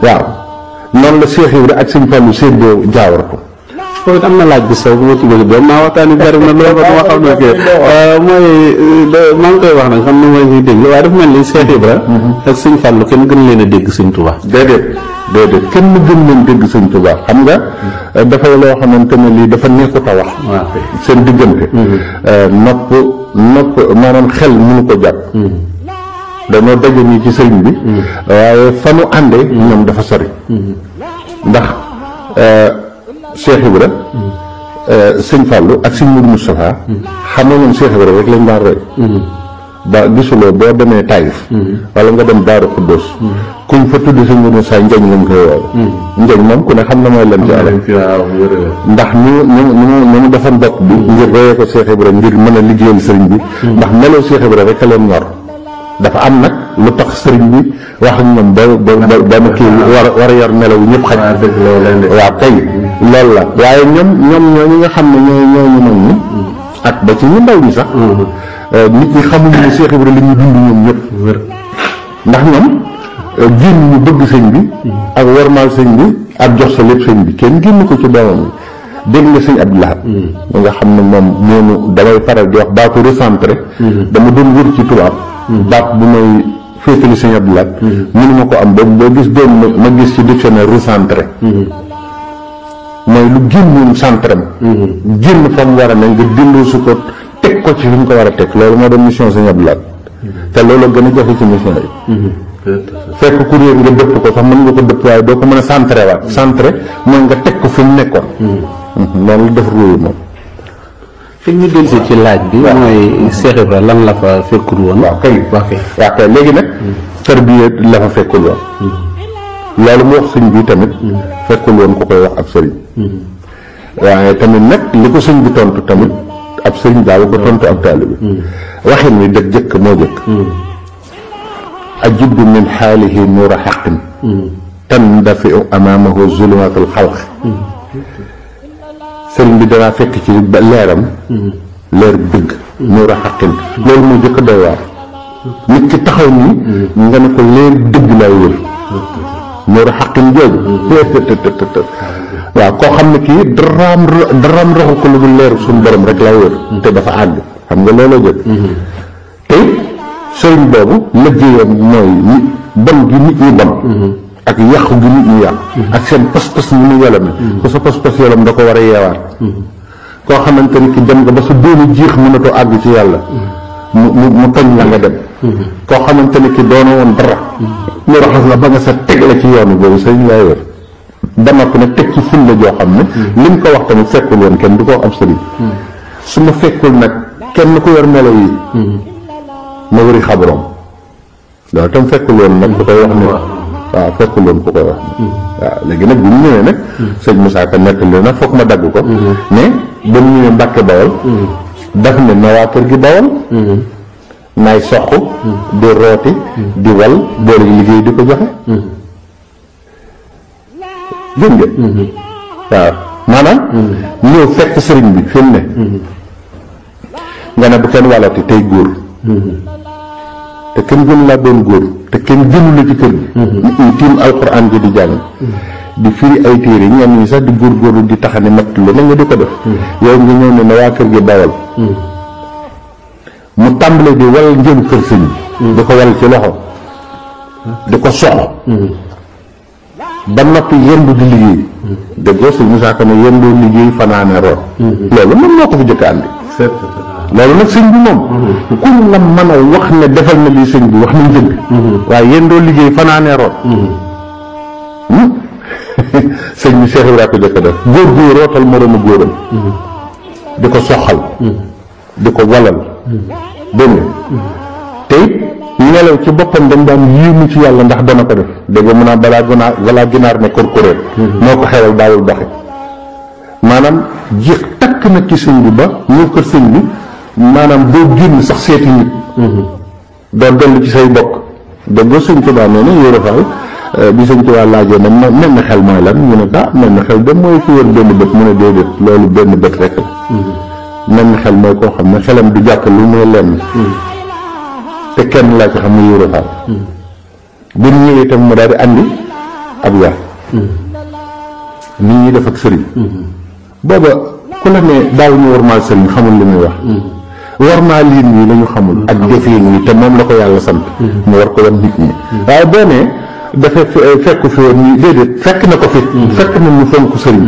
A: waaw noonu la Cheikh Ibrahima ak sëñ Fallu séddoo jaawar ko
B: foofu am na laaj bi saw bu ma ci bëgg doon maa waxtaan yi bari na loolu ba ma xam ne kii mooy maa ngi koy wax nag xam ne mooy ñuy dégg waaye dafa mel ni Cheikh Ibrahima ak sëñ Fallu kenn gën leen a dégg sëñ Tuubaa
A: déedéet kenn gën leen dégg sëñ Tuubaa xam nga dafay loo xamante ne lii dafa neexut a wax seen diggante nopp maanaam xel mënu ko jàpp dañoo daje nii ci sëriñ bi waaye fa nu àndee ñoom dafa sori ndax Cheikh Ibra sëñ Fallou ak sëñ Mourou Moustapha xam nga ñoom Cheikh Ibra rek lañ daan roy ba gisuloo boo demee Taïf wala nga dem Daaru Xuddoos kuñ fa tudd sëñ Mourou Moustapha njañ lañ koy woowe njañ moom ku ne xam na mooy lan ci àll ndax ñu mu defoon bopp bi ngir royee ko Cheikh Ibra ngir mën a liggéeyal sëriñ bi ndax meloo Cheikh Ibra rek a leen ñor dafa am nag lu tax sëriñ bi wax ak ñoom ba ma kii war a yor melaw ñëpp xaj waaw kay loolu la waaye ñoom ñooñu nga xam ne ñooñu mag ñi ak ba ci ñu ndaw ñi sax nit ñi xamuñu ne Cheikh Ibra li ñu dund ñoom ñëpp ndax ñoom génn ñu bëgg sëñ bi ak warmaal sëñ bi ak jox sa lépp sëñ bi kenn génn ko ci doomam yi dégg nga sëñ Abdou Lahad nga xam ne moom noonu damay faral di wax baatu recentré dama doon wër ci tubaab baat bu may féetali sëñ Abdou Lahad mënu ma ko am boo gis doon ma gis ci dictionnaire recentré mooy lu génnoon centre génn fa mu war a ne nga delloo su ko teg ko ci fi mu ko war a teg loolu moo doon mission sëñ Abdou Lahad te loolu gën a jafe ci mission yi fekk kuréel nga dëpp ko sax mën nga ko dëpp waaye doo ko mën a centré waat centré mooy nga teg ko fi mu nekkoon loolu def ruuyu moom
B: fi ñu dellusi ci laaj bi mooy Cheikh Ibra lan la fa fekkul woon
A: waaw kay léegi nag tarbiya la fa fekkul woon loolu mu wax sëñ bi tamit fekkul woon ku koy wax ab sëriñ waaye tamit nag li ko sëñ bi tontu tamit ab sëriñ daaw ko tontu ab taalibe bi waxin wi dëgg jëkk moo jëkk ajibu min xaalihi nuura xaqin tandafiu amaamahu zulumatul xalq sëriñ bi danaa fekk ci leeram leer dëgg nuura xaqin loolu moo jëkk doy waar nit ki taxaw nii nga ne ko leer dëgg lay wër nuura xaqin jooju waaw koo xam ne kii daraam raxu ko lu dul leer suñu borom rek lay wër te dafa àgg xam nga looloo jëkk te sëriñ boobu liggéeyam mooy bon gi nit ñi bon ak yàqu gi nit ñi yàqu ak seen pas-pas ni mu yolam ko sa pas-pas yolam da ko war a yeewaat koo xamante ni ki dem nga ba sa doonu jiix mënatoo àgg ci yàlla mu toñ la nga dem koo xamante ni ki doona woon dara mu raxas la ba nga sa teg la ci yoonu boobu sëriñ lay wër dama ko ne teg ci ful la joo xam ne lim ko wax tamit fekkul woon kenn du ko wax ab sëriñ su ma fekkul nag kenn ku yor melo yi ma wëri xabroom loolu tam fekkul woon nag ku koy wax ne waaw fekkul woon ku koy wax waaw léegi nag bu ñu ñëwee nag sëñ Moussa Ka nettali na foog ma dagg ko mais ba mu ñëwee Mbàkke Bawol daf ne na waa kër gi Bawol naay soq di rooti di wal boole liggéey di ko joxe dégg nga waaw maanaam ñëw fekk sëriñ bi fi mu ne nga ne bu kenn walati tey góor te kenn gënu laa doon góor te kenn gënu la ci kër gi ñu tiim alxuraan ji di jàng di firi ay téere ñenn ñi sax di góorgóorlu di taxani matt lu ne nga di ko def yow nga ñëw ne ne waa kër gi bawal mu tàmbale di wal njëm kër sëñ bi di ko wal ci loxo di ko sox ba noppi yendu di liggéey déggoo sëñ Musaa Ka ne yendoo liggéey fanaane root loolu moom moo ko fi jëkk àndi loolu nag sëñ bi moom kuñ la mën a wax ne defal na lii sëñ bi wax nañ dëgg waaye yendoo liggéey fanaane root sëñ bi Cheikh Ibrahima ko jëkk def góor góor rootal moroomu góoram di ko soxal di ko walal dégg nga te it nelaw ci boppam dañ daan yéemu ci yàlla ndax dana ko def dégg nga mun naa balaa ginaar ne korkoréet moo ko xewal daawul doxe maanaam jeex takk na ci sëñ bi ba ñëw kër sëñ bi maanaam doo génn sax seeti nit doo dellu ci say bokk dégg nga sëñ Tuubaa nee na Yoro Fall bi sëñ Tuubaa laajee na mel na xel mooy lan ñu ne ko mel na xel dem mooy ku wër benn bët mu ne déedéet loolu benn bët rek la mel na xel mooy koo xam ne xelam du jàpp lu muy lenn te kenn laa ci xam ne Yoro Fall bi ñu ñëwee itam mu daal di andi ab yar nit ñi def ak sëriñ booba ku la ne daaw ñu warmaal sëriñ xamul li muy wax warmaal liin wi la ñu xamul ak defin wi te moom la ko yàlla sant mu war ko wan nit ñi waaye boo nee dafa fekk fi woon nii déedéet fekk na ko fi fekk na ñu fonk sëriñ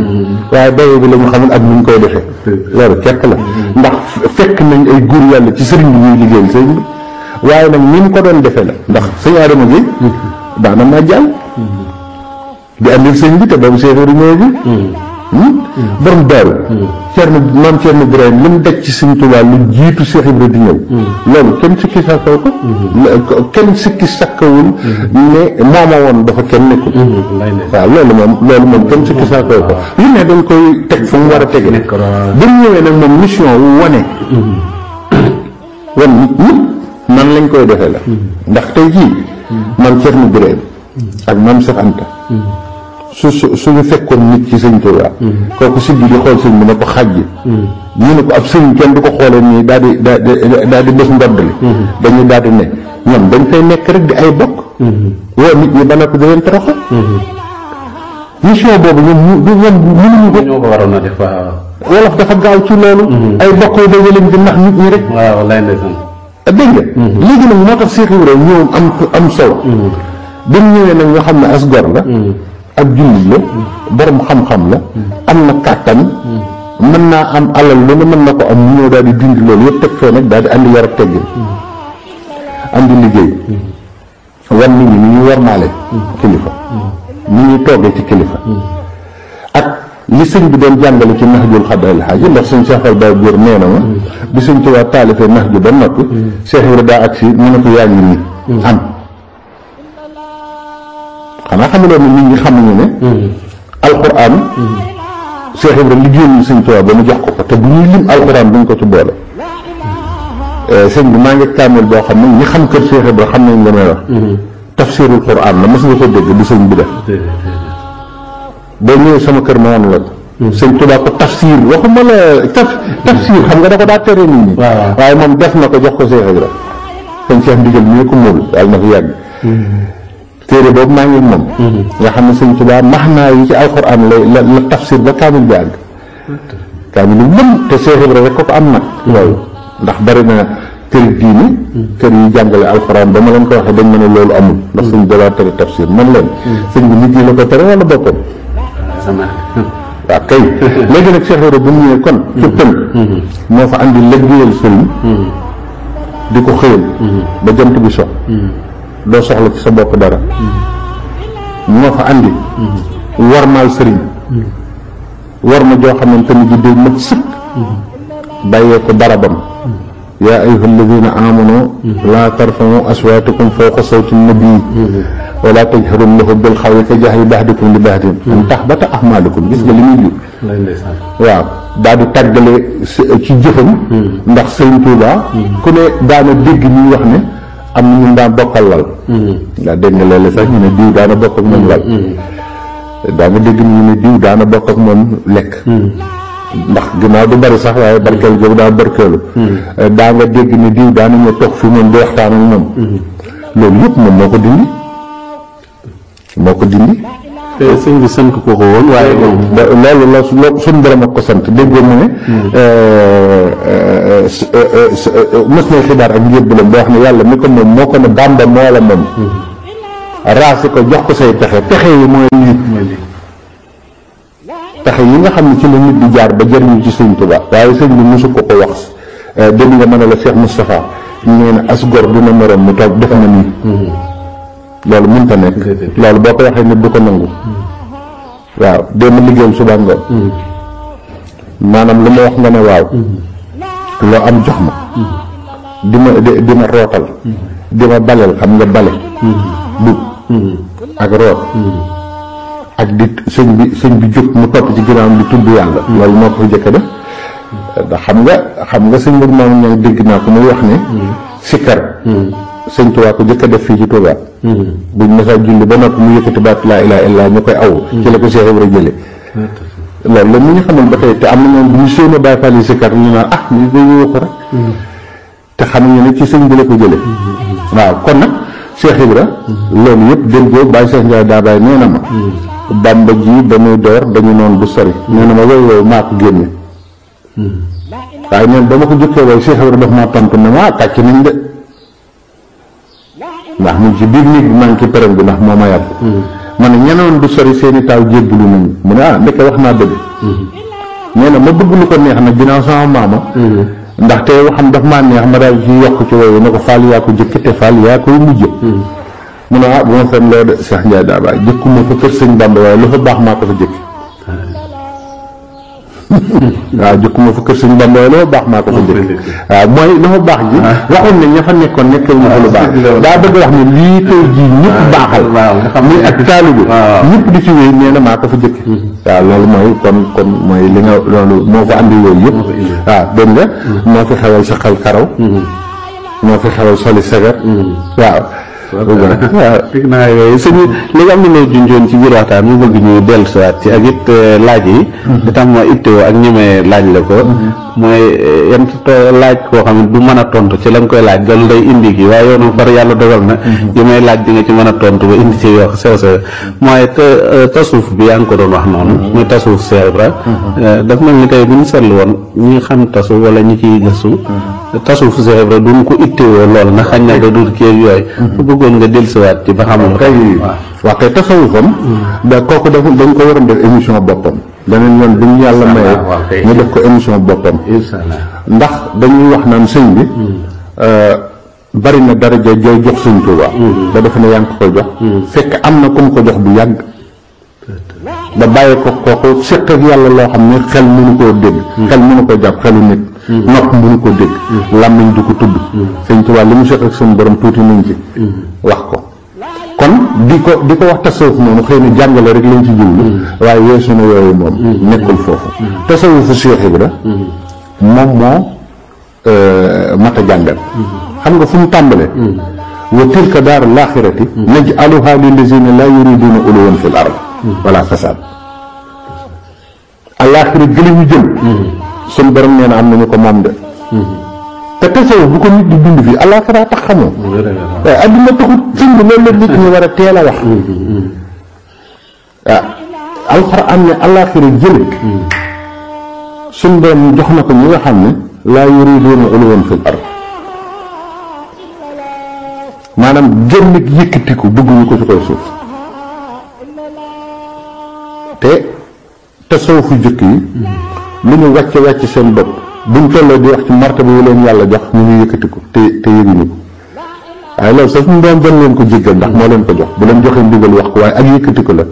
A: waaye dayo bi la ñu xamul ak nu ñu koy defee loolu kekk la ndax fekk nañ ay góor yàlla ci sëriñ bi ñuy liggéeyal sëriñ bi waaye nag ni mu ko doon defee la ndax sëñ Adama gi daana ma jàll di andil sëñ bi te boobu seeféeru ñëw bi borom daaru maam Cerno Birahim li mu daj ci sëñ Tuubaa lu jiitu Seex Ibra di ñëw loolu kenn sikki sàkkaw ko kenn sikki sàkkawul ne mooma woon dafa kenn nekkul waaw loolu moom kenn sikki sàkkaw ko lu ne dañ koy teg fu mu war a tege bi mu ñëwee nag moom mission wu wane wan nit ñëpp nan lañ koy defee la ndax tey jii maam Cerno Birahim ak maam Seex Anta suñu fekkoon nit ci sëñ Tuubaa kooku si bi di xool sëñ bi ne ko xaj ñu ne ko ab sëñ kenn du ko xoolee nii daal di bés ndodd li dañuy daal di ne ñoom dañ fay nekk rek di ay bokk woo nit ñi ba noppi da leen toroxal mission boobu ñoom mënuñu ko ñoo ko waroon a def wolof dafa gaaw ci loolu ay bokk yi dañu leen di nax nit ñi rek waaw lay ndeysaan dégg nga léegi nag moo tax Seex Ibra ñëw am solo bi mu ñëwee nag nga xam ne as gor la ak jullit la borom xam-xam la am na kàttan mën naa am alal lu ne mën na ko am ñu ñëw daal di dindi loolu yëpp teg fee nag daal di andi yar ak teggin andi liggéey wan nit ñi ni ñuy warmaale kilifa ni ñuy toogee ci kilifa ak li sëñ bi doon jàngale ci Nahjul Qadaa'il Haaj ndax sëñ Cheikh Fall Baye Góor nee na ma bi sëñ Tuubaa taalifee nax ju ba noppi Cheikh Ibra daa agsi mu ne ko yaa ngi nii am xanaa xamuloo ne nit ñi xamuñu ne alxuraan Cheikh Ibra liggéeyal ñu sëñ Tuubaa ba mu jox ko te bu ñuy lim alxuraan duñ ko ci boole sëñ bi maa ngi kaamil boo xam ne ñi xam kër Cheikh Ibra xam nañ la may wax tafsirul Qur'an la mos nga ko dégg du sëñ bi def boo ñëwee sama kër ma woon la sëñ Tuubaa ko tafsir waxuma la tafsir xam nga da ko daa tere nit ñi waaye moom def na ko jox ko Cheikh Ibra sëñ Cheikh Ndigal ñi ko móol yàlla na fi yàgg téere boobu maa ngi moom nga xam ne sëñ Tuubaa maxnaa yi ci alxuraan la tafsir ba kaamil bi àgg kaamil lu mën te Cheikh Ibra rek ko am nag loolu ndax bari na kër diine kër yi jàngale alxuraan ba ma leen ko waxee dañ mën a loolu amul ndax sëñ dalaa tere tafsir man leen sëñ bi nit ñi la ko tere wala boppam waaw kay léegi nag Cheikh Ibra bu mu ñëwee kon ci tënk moo fa andi liggéeyal sëriñ di ko xëyal ba jant bi so doo soxla ci sa bopp dara moo fa andi warmaal sëriñ war ma joo xamante ni ji day mat sëkk bàyyee ko barabam yaa ayyuha alladina amanu laa tarfa'u aswaatakum fawqa sawti nabii wala tajharu lahu bil qawli ka jahri ba'dikum li ba'din an tahbata a'maalukum gis nga li muy jur waaw daal di tàggale ci jëfam ndax Sëriñ Tuubaa ku ne daana dégg ñuy wax ne am na ñu daan bokkal lal ndaa dégg nga léeg-léeg sax ñu ne diw daana bokk ak moom lal daa nga dégg ñu ne diw daana bokk ak moom lekk ndax ginnaaw du bari sax waaye barkeelu joobu daa barkeelu daa nga dégg ne diw daana ñëw toog fi moom di waxtaan ak moom loolu yëpp moom moo ko dindi
B: sëñ bi sant ko woon waaye
A: loolu la suñ borom ak ko sant déggoo mu ne mës na xibaar ak njébbalam boo wax ne yàlla mi ko moom moo ko ne Bàmba moo la moom raasi ko jox ko say pexe yi mooy lii pexe yi nga xam ne ci la nit di jaar ba jëriñu ci sëñ Tuubaa waaye sëñ bi mosu ko wax dégg nga mën a la Cheikh Moustapha nee na as gor dina morom mu toog def na nii loolu mënta nekk loolu boo ko waxee nit du ko nangu waaw démb liggéeyam suba ngoon maanaam lu ma wax nga ne waaw loo am jox ma di ma rootal di ma baleel xam nga bale dug ak root ak di sëñ bi jóg mu topp ci ginnaawam di tudd yàlla loolu moo ko fa jëkk def ndax xam nga sëñ bi moom ña dégg naa ko muy wax ne sikkar sëñ Tuubaa ko jëkk a def fii ci Tuubaa buñ masa julli ba noppi mu yëkkati baat laa ilaaha illallaah ñu koy aw ci la ko Cheikh Ibra jële loolu la mu ñu xamoon ba tey te am na ñoom bu ñu séenee Baay Faal yi sikkar ñu naan ñu dañuy waxu rek te xamuñu ne ci sëñ bi la ko jële waaw kon nag Cheikh Ibra loolu yëpp déggoo Baay Cheikh Ndiaye daa bàyyi nee na ma Bàmba ji ba muy door dañu noonu bu sori nee na ma woy maa ko génne waaye neen ba ma ko jëkkee way Cheikh Ibra daf maa tontu ne ma kàcc nañ de ndax mu ngi ci biir néeg bi maa ngi ci perem bi ndax moo ma yàgg ma ne ñenoon du sori seeni taaw jébbalu nañu mu ne ndeke wax naa dëgg nee na ma bëgg lu ko neex nag ginnaaw sama maama ndax te waxam daf maa neex ma daal ci yokk ci woowu ne ko Fall yaa ko jëkk te Fall yaa koy mujj mu ne bu ma fen loo de Cheikh Ndiaye daa baay jëkkuma fa kër sëñ Bamba waaye lu fa baax maa ko fa jëkk waaw jëkkuma fa kër sëñ Bamba waaye lu fa baax maa ko fa jëkk waaw mooy lu fa baax ji waxoon ne ña fa nekkoon nekkee ñu fa lu baax daa bëgg wax ne lii tey jii ñëpp baaxal muy ak taalibe ñëpp di ci wéy nee na maa ko fa jëkk waaw loolu mooy kon mooy li nga loolu moo fa andi yooyu yëpp waaw dégg nga moo fi xewal sa xel karaw moo fi xewal soli sagar waaw fig naa yooyu sëñ li nga am na loo junjoon ci biir waxtaan mu bëgg ñu dellusiwaat ci ak it laaj yi di tax ma ittewoo ak ñemee laaj la ko mooy yan laaj koo xam ne du mën a tontu ci la nga koy laaj loolu day indi gi waaye yoonu far yàlla dogal na yi may laaj di nga ci mën a tontu ba indi ci yoo sew sew mooy tasawuf bi yaa ngi ko doon wax noonu muy tasawuf Cheikh Ibra daf mel ni tey bu ñu seetlu woon ñi xam tasawuf wala ñi ciy gëstu tasawuf Cheikh Ibra duñ ko ittewoo lool na xañ na da dul kii yooyu su bëggoon nga dellusiwaat ci ba xam kay wax kay tasawufam da kooku dañ ko waroon def émission boppam beneen yoon bi ñu yàlla maye ñu def ko émission boppam ndax dañuy wax naan sëñ bi bari na daraja jooy jox sëñ Tuubaa da defe ne yaa ngi ko koy jox fekk am na ku mu ko jox bu yàgg ba bàyyi ko kooku seq ak yàlla loo xam ne xel mënu koo dégg xel mënu koo jàpp xelu nit nopp mënu koo dégg làmmiñ du ko tudd sëñ Tuubaa li mu seq ak seen borom tuuti nañ ci wax ko kon di ko wax tasawuf noonu xëy na jàngale rek lañ ci jublu waaye weesu na yooyu moom nekkul foofu tasawufu Cheikh Ibra moom moo mat a jàngal xam nga fu mu tàmbalee wa tilka daaru laaxirati naj'aluha lillazina laa yuriduna uluwan fil ard wala fasaad alaaxira gëli ñu jëm suñ borom nee na am nañu ko moom de te tasawuf bu ko nit di dund fii alaaxira tax xamoo waaye adduna taxut sëñ bi loolu la nit ñi war a teel a wax waaw alxuraan ne alaaxira jële suñ borom jox na ko ñi nga xam ne laa yuriduuna uluwan fil ard maanaam génn yëkkatiku bëgguñu ko ci koy suuf te tasawufu jëkk yi lu ñu wàcce seen bopp buñ tolloo di wax ci martaba yu leen yàlla jox ñu ngi yëkkatiku te yëguñu ko waaye loolu sax ñu doon leen ko jéggal ndax moo leen ko jox bu leen joxee ndigal wax ko waaye ak yëkkatiku la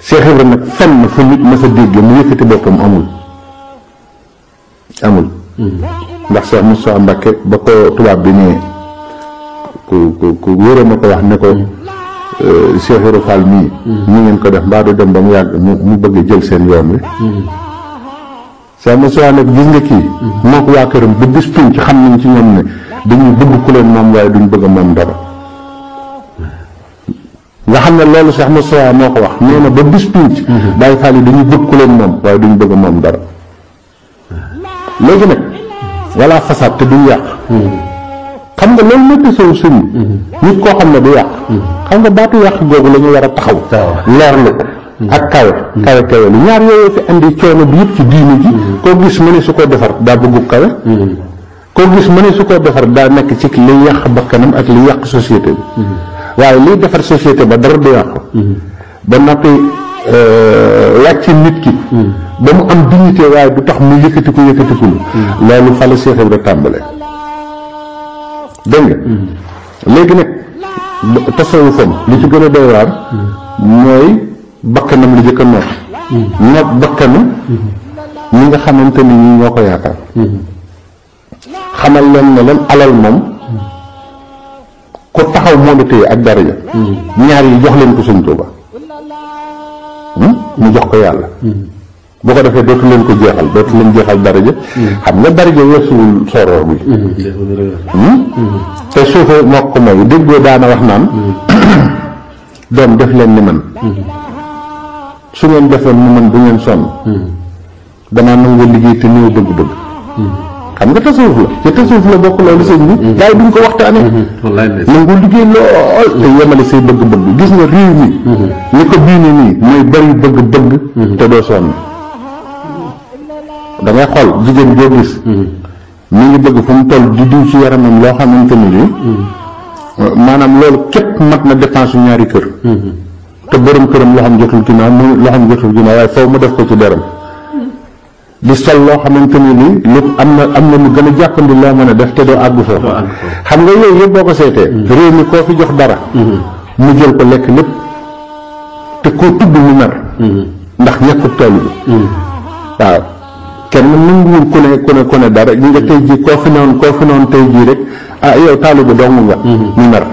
A: Cheikh Ibra nag fenn fu nit mas a dégg mu yëkkati boppam amul ndax Cheikh Moussa Mbacké ba ko tubaab bi nee ku wóoree na ko wax ne ko Cheikh Ibra Fall mii ñu ngeen ko def mbaa du dem ba mu yàgg mu bëgg jël seen yoon wi Cheikh Moussa nag gis nga kii moo ko waa këram ba bis pinc xam nañ ci ñoom ne dañuy bëgg ku leen moom waaye duñ bëgg a moom dara nga xam ne loolu Cheikh Moussa moo ko wax nee na ba bis pinc Baye Fall yi dañuy bëgg ku leen moom waaye duñ bëgg a moom dara léegi nag walla façade te duñ yàq xam nga loolu mooy tasawu sëñ nit koo xam ne du yàq xam nga baatu yàq googu la ñu war a taxaw leerlu ak kawe lu ñaar yooyu fi andi coono bi yëpp ci diini ji koo gis ma ne su ko defar daa bëggu kawe koo gis ma ne su ko defar daa nekk ci li yàq bakkanam ak li yàq société bi waaye liy defar société ba dara du yàqu ba noppi wàcc nit ki ba mu am dignité waaye du tax mu yëkkatiku loolu fa la Cheikh Ibra tàmbale dégg nga léegi nag tasawufam li ci gën a doy waar mooy bakkanam li jëkk a noot bakkanam ñi nga xamante ni ñi ñoo ko yaakaar xamal leen ne leen alal moom ku taxaw moo la téye ak daraja ñaar yi jox leen ko Sëñ Tuuba mu jox ko yàlla boo ko defee dootu leen ko jeexal dootu leen jeexal daraja xam nga daraja weesuwul soroor bi te suufe moo ko may déggoo daana wax naan doom def leen ni man su ngeen defoon ni man bu ngeen sonn damaa nangu liggéey te néew bëgg-bëgg xam nga tasawuf la ci tasawuf la bokk loolu sëñ bi gars yi duñ ko waxtaane nangu liggéey lool te yemale say bëgg-bëgg gis nga réew mi ni ko diine nii mooy bari bëgg-bëgg te doo sonn da ngay xool jigéen boo gis mi ngi bëgg fu mu toll di diw ci yaramam loo xamante ni nii maanaam loolu képp mat na dépense su ñaari kër te borom këram loo xam jotul ginnaaw waaye faw mu def ko ci deram di sol loo xamante ni nii lu am na lu gën a jàppandi loo mën a def te doo àggu foofu xam nga yooyu yëpp boo ko seetee réew mi koo fi jox dara mu jël ko lekk lépp te koo tudd mu mer ndax ñàkkut tool bi waaw kenn nanguwul ku ne dara ñi nga tey jii koo fi noonu tey jii rek yow taalibe dong nga ñu mer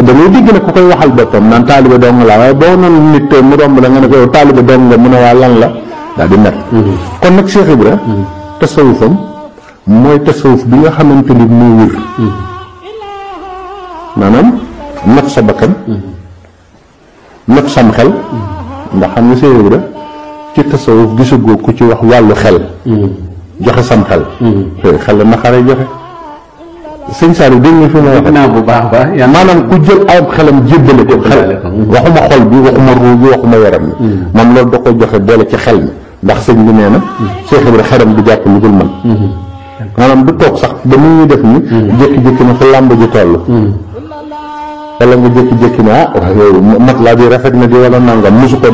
A: dañuy digg ne ku koy waxal boppam naan taalibe dong la waaye boo noonu nit mu romb la nga ne ko yow taalibe dong nga mu ne waa lan la daal di mer kon nag Cheikh Ibra tasawufam mooy tasawuf bi nga xamante ni moo wér maanaam not sa bakkan not sam xel ndax xam nga Cheikh Ibra ci tasawuf gisagoo ku ci wax wàllu xel joxe sam xel xel la naqaree joxe sëñ Saliou dégg nga fi ma wax
B: naa bu baax
A: maanaam ku jël ay xelam jébbale ko xel waxuma xol bi waxuma ruu bi waxuma yaram mi moom loolu da ko joxe boole ci xel mi ndax sëñ bi nee na Cheikh Ibra xelam du jàpp lu dul man maanaam du toog sax ba mu ñuy def ni jékki-jékki na fa làmb ji toll wala nga jékki-jékki ne yow mat laa bi rafet na di wala nangam mosu ko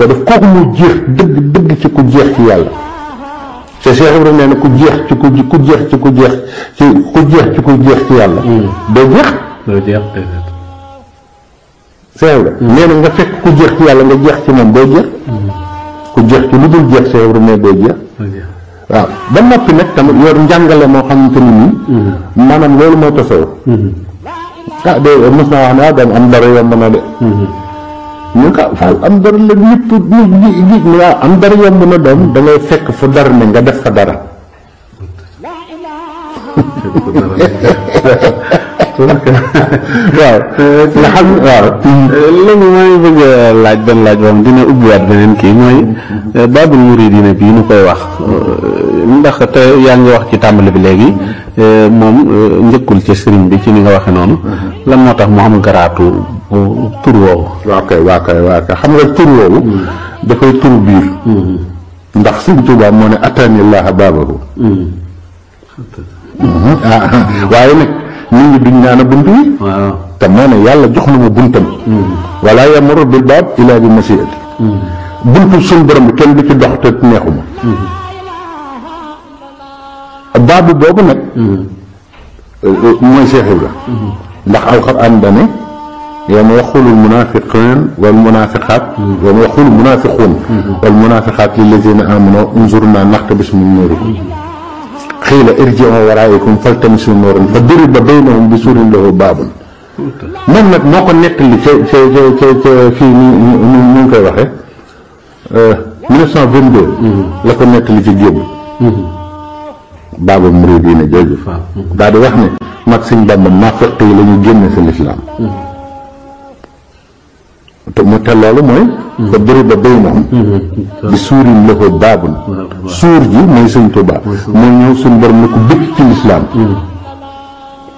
A: def kooku mu jeex dëgg ci ku jeex ci yàlla te Cheikh Ibrahima nee na ku jeex ci yàlla doo jeex Cheikh Ibrahima nee na nga fekk ku jeex ci yàlla nga jeex ci moom doo jeex ku jeex ci lu dul jeex Cheikh Ibrahima nee doo jeex waaw ba noppi nag tamit yor njàngale moo xamante ni nii maanaam loolu mooy tasawuf de mos naa wax ne daan am dara yomb na de ñu ko faal am dara la ñëpp waaw am dara yomb na doom da ngay fekk fu dara ne nga def fa dara waaw nga xam waaw
B: léegi maa ngi bëgg laaj benn laaj boobu dina ubbiwaat beneen kii mooy baabul muridiina bii ñu koy wax ndax te yaa ngi wax ci tàmbali bi léegi moom njëkkul ci sëriñ bi ci ni nga waxe noonu lan moo tax mu am garaatu tur woowu
A: waa kay xam nga tur woowu dafay tur biir ndax Sëriñ Tuubaa moo ne ataanillaaha baabahu waaye nag nit ñi duñ ñaan a bunt yi te moo ne yàlla jox na ma buntam wala yamuru bil baab ilaa bi masiati buntu suñ borom bi kenn du ci dox te neexuma baabu boobu nag mooy Cheikh Ibra ndax alxuraan dane yawma yaqulul munaafiquun wal munaafiqaat yawma yaqulul munaafiquun wal munaafiqaat lilladiina aamanuu unzurnaa naqtabis min nuurikum xiila irji'u waraa'ikum faltamisu nuuran fa duriba baynahum bi suurin lahu baabun. moom nag moo ko nettali ca fii ñu ngi koy waxee 1922. la ko nettali ci géej. Baabul Muridiina jooju. daal di wax ne mag Sëñ Bamba naafiq yi la ñu génne si lislaam. te loolu mooy. fa duriba baynahum bi suurin lahu baabun. suur ji mooy Sëñ Tuubaa. mooy ñëw suñu borom ne ko dëkk ci lislaam.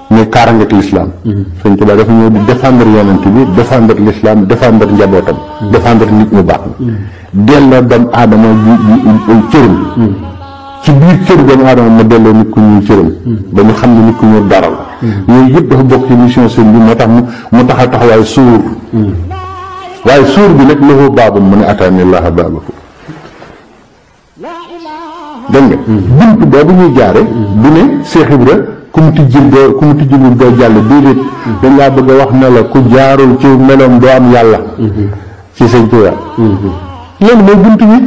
A: muy kaarangeeg lislaam. Sëñ Tuubaa dafa ñëw di défendre yonent bi défendre lislaam défendre njabootam. défendre nit ñu baax na. delloo doomu aadama ji cëram. ci biir cër doomu aadama ma delloo nit ku ñuul cëram. ba ñu xam ne nit ku ñuul dara la. yooyu yëpp dafa bokk ci mission sëñ bi moo tax mu taxaw taxawaay suur. waaye suur bi nag lahu baabun mu ne ataanillaaha baabahu. dégg nga. bunt boobu ñuy jaare du ne Seex Ibra ku mu tijjil doo jàll déedéet. dañ laa bëgg a wax ne la ku jaarul ci meloom doo am yàlla. ci Sëñ Tuubaa. loolu mooy bunt bi.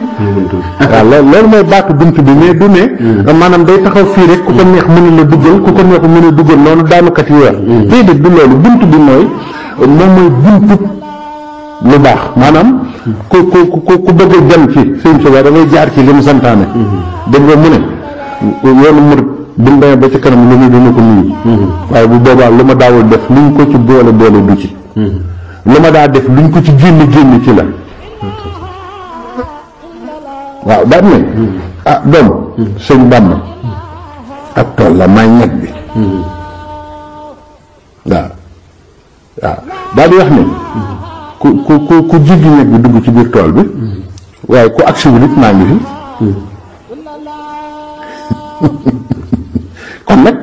A: waaw loolu mooy baatu bunt bi mais du ne. maanaam day taxaw fii rek ku ko neex mën la duggal ku ko neex mën a duggal noonu daanukat yi weer. déedéet du loolu bunt bi mooy moom mooy buntu lu baax maanaam ku bëgg a dem ci Sëñ Tuubaa da ngay jaar ci li mu santaane. dégg nga mu ne yoonu murit bu ñu demee ba ci kanam lu mu dina ko nuyu. waaye bu boobaa lu ma daawul def luñ ko ci boole du ci. lu ma daa def luñ ko ci génn ci la. waaw daal ne doom Sëñ Bàmba ak tool la may ñag bi. waaw daal di wax ne ku jiggi ñag bi dugg ci biir tool bi waaye ku agsi wu nit maa ngi fi. kon nag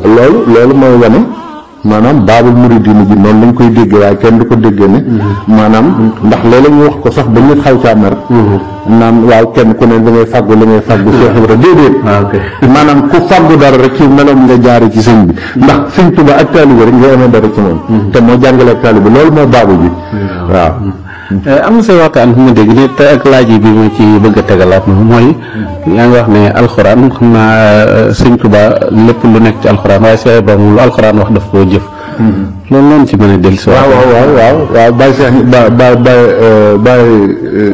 A: loolu mooy wane maanaam Baabul Muridiina ji noonu lañ koy déggee waaye kenn du ko déggee ne maanaam ndax léeg-léeg ñu wax ko sax ba nit xaw caa mer naan waaw kenn ku ne da ngay fàggu li ngay fàggu Cheikh Ibra déedéet maanaam ku fàggu dara rek ci meloom nga jaare ci sëñ bi ndax Sëñ Tuubaa ak taalibe rek nga amee dara ci moom te moo jàngale ak taalibe loolu moo baabu bi waaw
B: am na say waxtaan fu ma dégg ni te ak laaj yi bi ma ci bëgg a tegalaat moom mooy yaa ngi wax ne alxuraan xam naa Sëñ Tuubaa lépp lu nekk ci alxuraan waaye Cheikh Ibra moom lu alxuraan wax daf koo jëf loolu noonu ci mën a dellu si waaw
A: Baye Cheikh Baye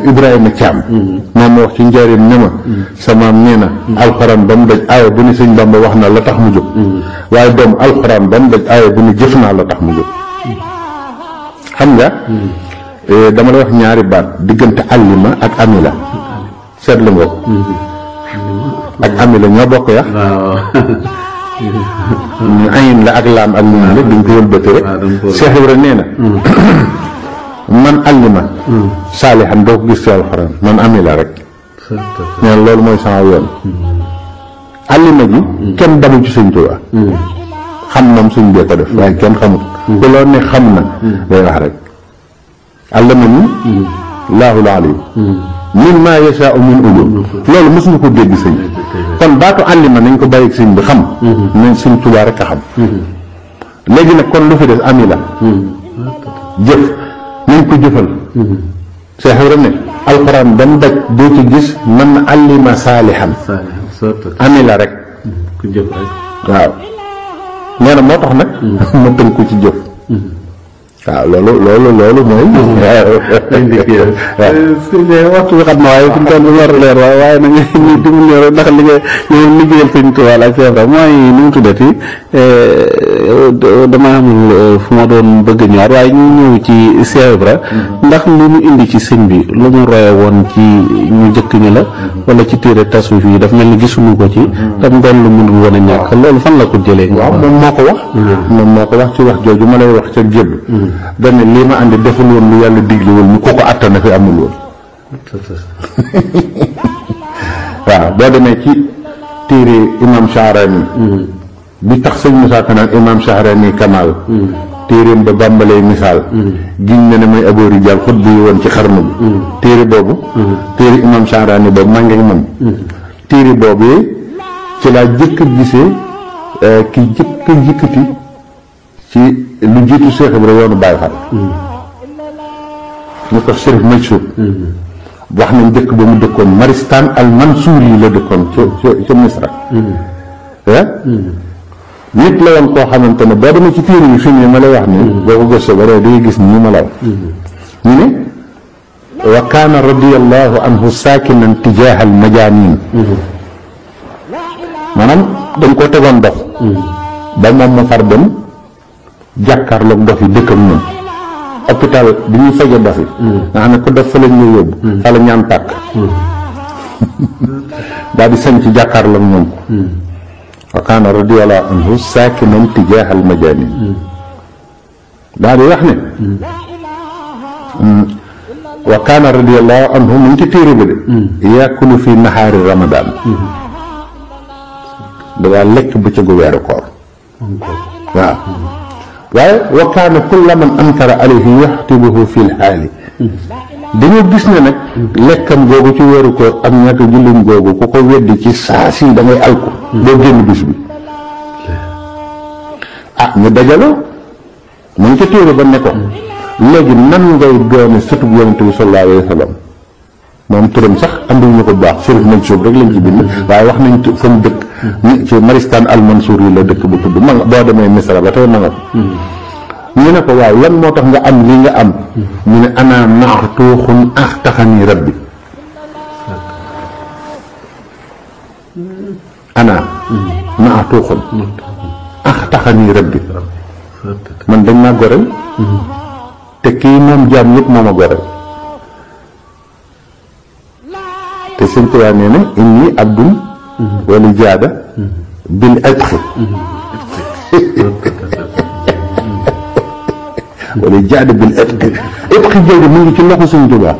A: Ibrahima Thiam moom wax ci njëriñ ne ma sama nee na alxuraan ba mu daj aaya bu ni Sëñ Bamba wax na la tax mu jóg waaye doom alxuraan ba mu daj aaya bu ni jëf naa la tax mu jóg xam nga dama la wax ñaari baat diggante allima ak amila seetlu nga ak amila ñoo bokk yax ayin la ak laam ak liin la duñ ko wëlbati rek Cheikh Ibra nee na man allima saalihan doo ko gis ci alxuraan man amila rek nee na loolu mooy sama yoon allima ji kenn damul ci Sëñ Tuubaa xam moom suñ bee ko def waaye kenn xamut te loolu ne xam na day wax rek allamani laahul alim mimma yashaa'u min ulum loolu mos nga ko dégg sëñ kon baatu allima nañ ko bàyyi sëñ bi xam nañ Sëñ Tuubaa rek a xam léegi nag kon lu fi des amila jëf nañ ko jëfal Cheikh Ibra ne alxuraan ba mu daj doo ci gis man allima saalihan amila rek
B: ku jëf rek
A: waaw nee na moo tax nag ma tënk ko ci jëf waaw loolu mooy.
B: waxtu bi xam na waaye fi mu toll nii war a leer waaye nag ñu dimbali rek ndax li nga ñoom liggéeyal Sëñ Tuubaa ak Cheikh Ibra mooy nu mu tuddati damaa amul fu ma doon bëgg ñëwaat waaye ñu ñëw ci Cheikh Ibra ndax lu mu indi ci sëñ bi lu mu roye woon ci ñu jëkk ñi la wala ci téere tasawuf yi daf mel ni gisuñu ko ci tam doon lu mënul woon a ñàkk loolu fan la ko jëlee.
A: waaw moom moo ko wax. moom moo ko wax ci wax jooju ma lay wax ca gébb dañ ne lii ma andi deful woon lu yàlla digle woon ñu ko attana fi amul woon waaw boo demee ci téere imam Shahrani bi tax sëñ Moussa Ka naan imam Shahrani Kamal téeréem ba bàmbalee misaal giñ na ne may Abu Rijal xut bi woon ci xarnu bi téere boobu téere imam Shahrani boobu maa ngi moom téere boobu ci laa jëkk gisee ki jëkk yëkkati ci lu jiitu Cheikh Ibra yoonu Baye Fall ñu ko Chérif Majsoub wax nañ dëkk ba mu dëkkoon Maristan al Mansour yi la dëkkoon ca Misra nit la woon koo xamante ne boo demee ci téere yi fi mu ne ma lay wax ni boo ko gëstoo ba day gis ni ma la wax ñu ne wa kaana radiyallahu anhu saakinan tijaaha al majaanin maanaam dañ ko tegoon dof ba moom mu far dem jàkkaarloog dof yi dëkk ak ñoom hôpital bi ñuy faje dof yi nga xam ne ko dof fa lañ ñuy yóbbu fa la ñaan tàkk daal di sañ ci jàkkaarloog ñoom wa kaana radiyallahu anhu saakinan tijaaha al majaanin daal di wax ne wa kaana radiyallahu anhu mu ngi ci téere bi de yaakulu fi nahaari ramadan dangaa lekk bëccëgu weeru koor waaw waaye wa kaana kulla man ankara alayhi yaxtibuhu fi lxaali dañoo gis ne nag lekkam googu ci weeru koor ak ñàkk jullim googu ku ko weddi ci saa si da ngay alku doo génn bis bi ñu dajaloo mu ngi ca téere ba ne ko léegi nan ngay doone sëtub yonente bi sallallahu alayhi wa sallam moom turam sax andiwuñu ko bu baax Sërif Mansuur rek lañ ci bind waaye wax nañ fa mu dëkk ci Maristaan al Mansuur yi la dëkk bu tudd ma nga boo demee Misra ba tey ma nga ñu ne ko waaw lan moo tax nga am li nga am ñu ne ana maxtuuxun axtaxani rabbi ana maxtuuxun axtaxani rabbi man dañ maa goreel te kii moom jaam yëpp moo ma goreel te sëñ Tuubaa nee na inni abdun wala jaada bil itqi wala jaada bil itqi itqi jooju mu ngi ci loxo sëñ Tuubaa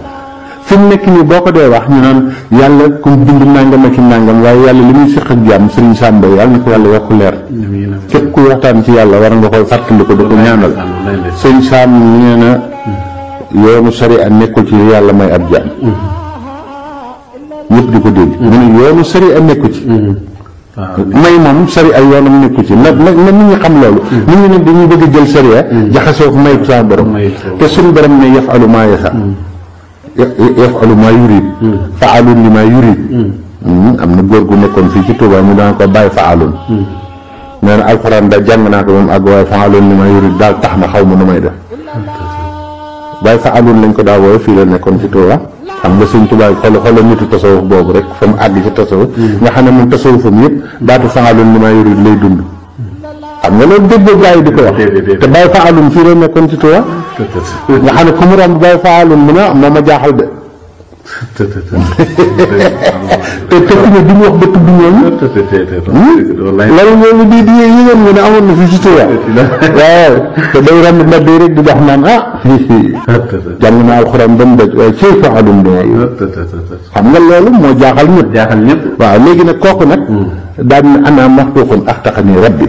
A: fi mu nekk nii boo ko dee wax ñu naan yàlla comme bind nangam ak nangam waaye yàlla li muy seq ak jàmm sëriñ Samba yàlla na ko yàlla yokk leer képp kuy waxtaan ci yàlla war nga koy fàttali ko da ko ñaanal sëñ Sam nee na yoonu sariya nekkul ci yàlla may ab jàmm ñëpp di ko dégg mu ne yoonu sariya nekku ci may moom sariya yoonam nekku ci na nit ñi xam loolu nit ñi nag dañuy bëgg a jël sariya jaxasoo ko may ko sa borom te suñu borom ne yafalu maa yasa yafalu maa yurid faalun li maa yurid am na góor gu nekkoon fii ci Touba mu daan ko bàyyi faalun nee na alxuraan da jàng naa ko moom ak waaye faalun li maa yurid daal tax na xaw ma nu may def bàyyi faalun lañ ko daa woowe fii la nekkoon ci Touba xam nga sëñ Tuubaa xoolal nitu tasawuf boobu rek fa mu àgg ci tasawuf nga xam ne moom tasawufam yëpp baatu faalun li maa yurid lay dund xam nga loolu déggoo gaa yi di ko wax te bàyyi faalun fii la nekkoon ci Tuubaa nga xam ne ku mu romb bàyyi faalun mu ne moo ma jaaxal de te tekki ne di ñu wax ba tudd ñooñu loolu ñooñu di yëgoon nga ne amoon na fii ci Tuubaa waaw te day romb mbedd yi rek di dox naan jàng naa alxuraan ba mu daj waaye cey faalun bi xam nga loolu moo jaaxal ñëpp waaw léegi nag kooku nag daan ne ana maxtuuxun axtaxani rabbi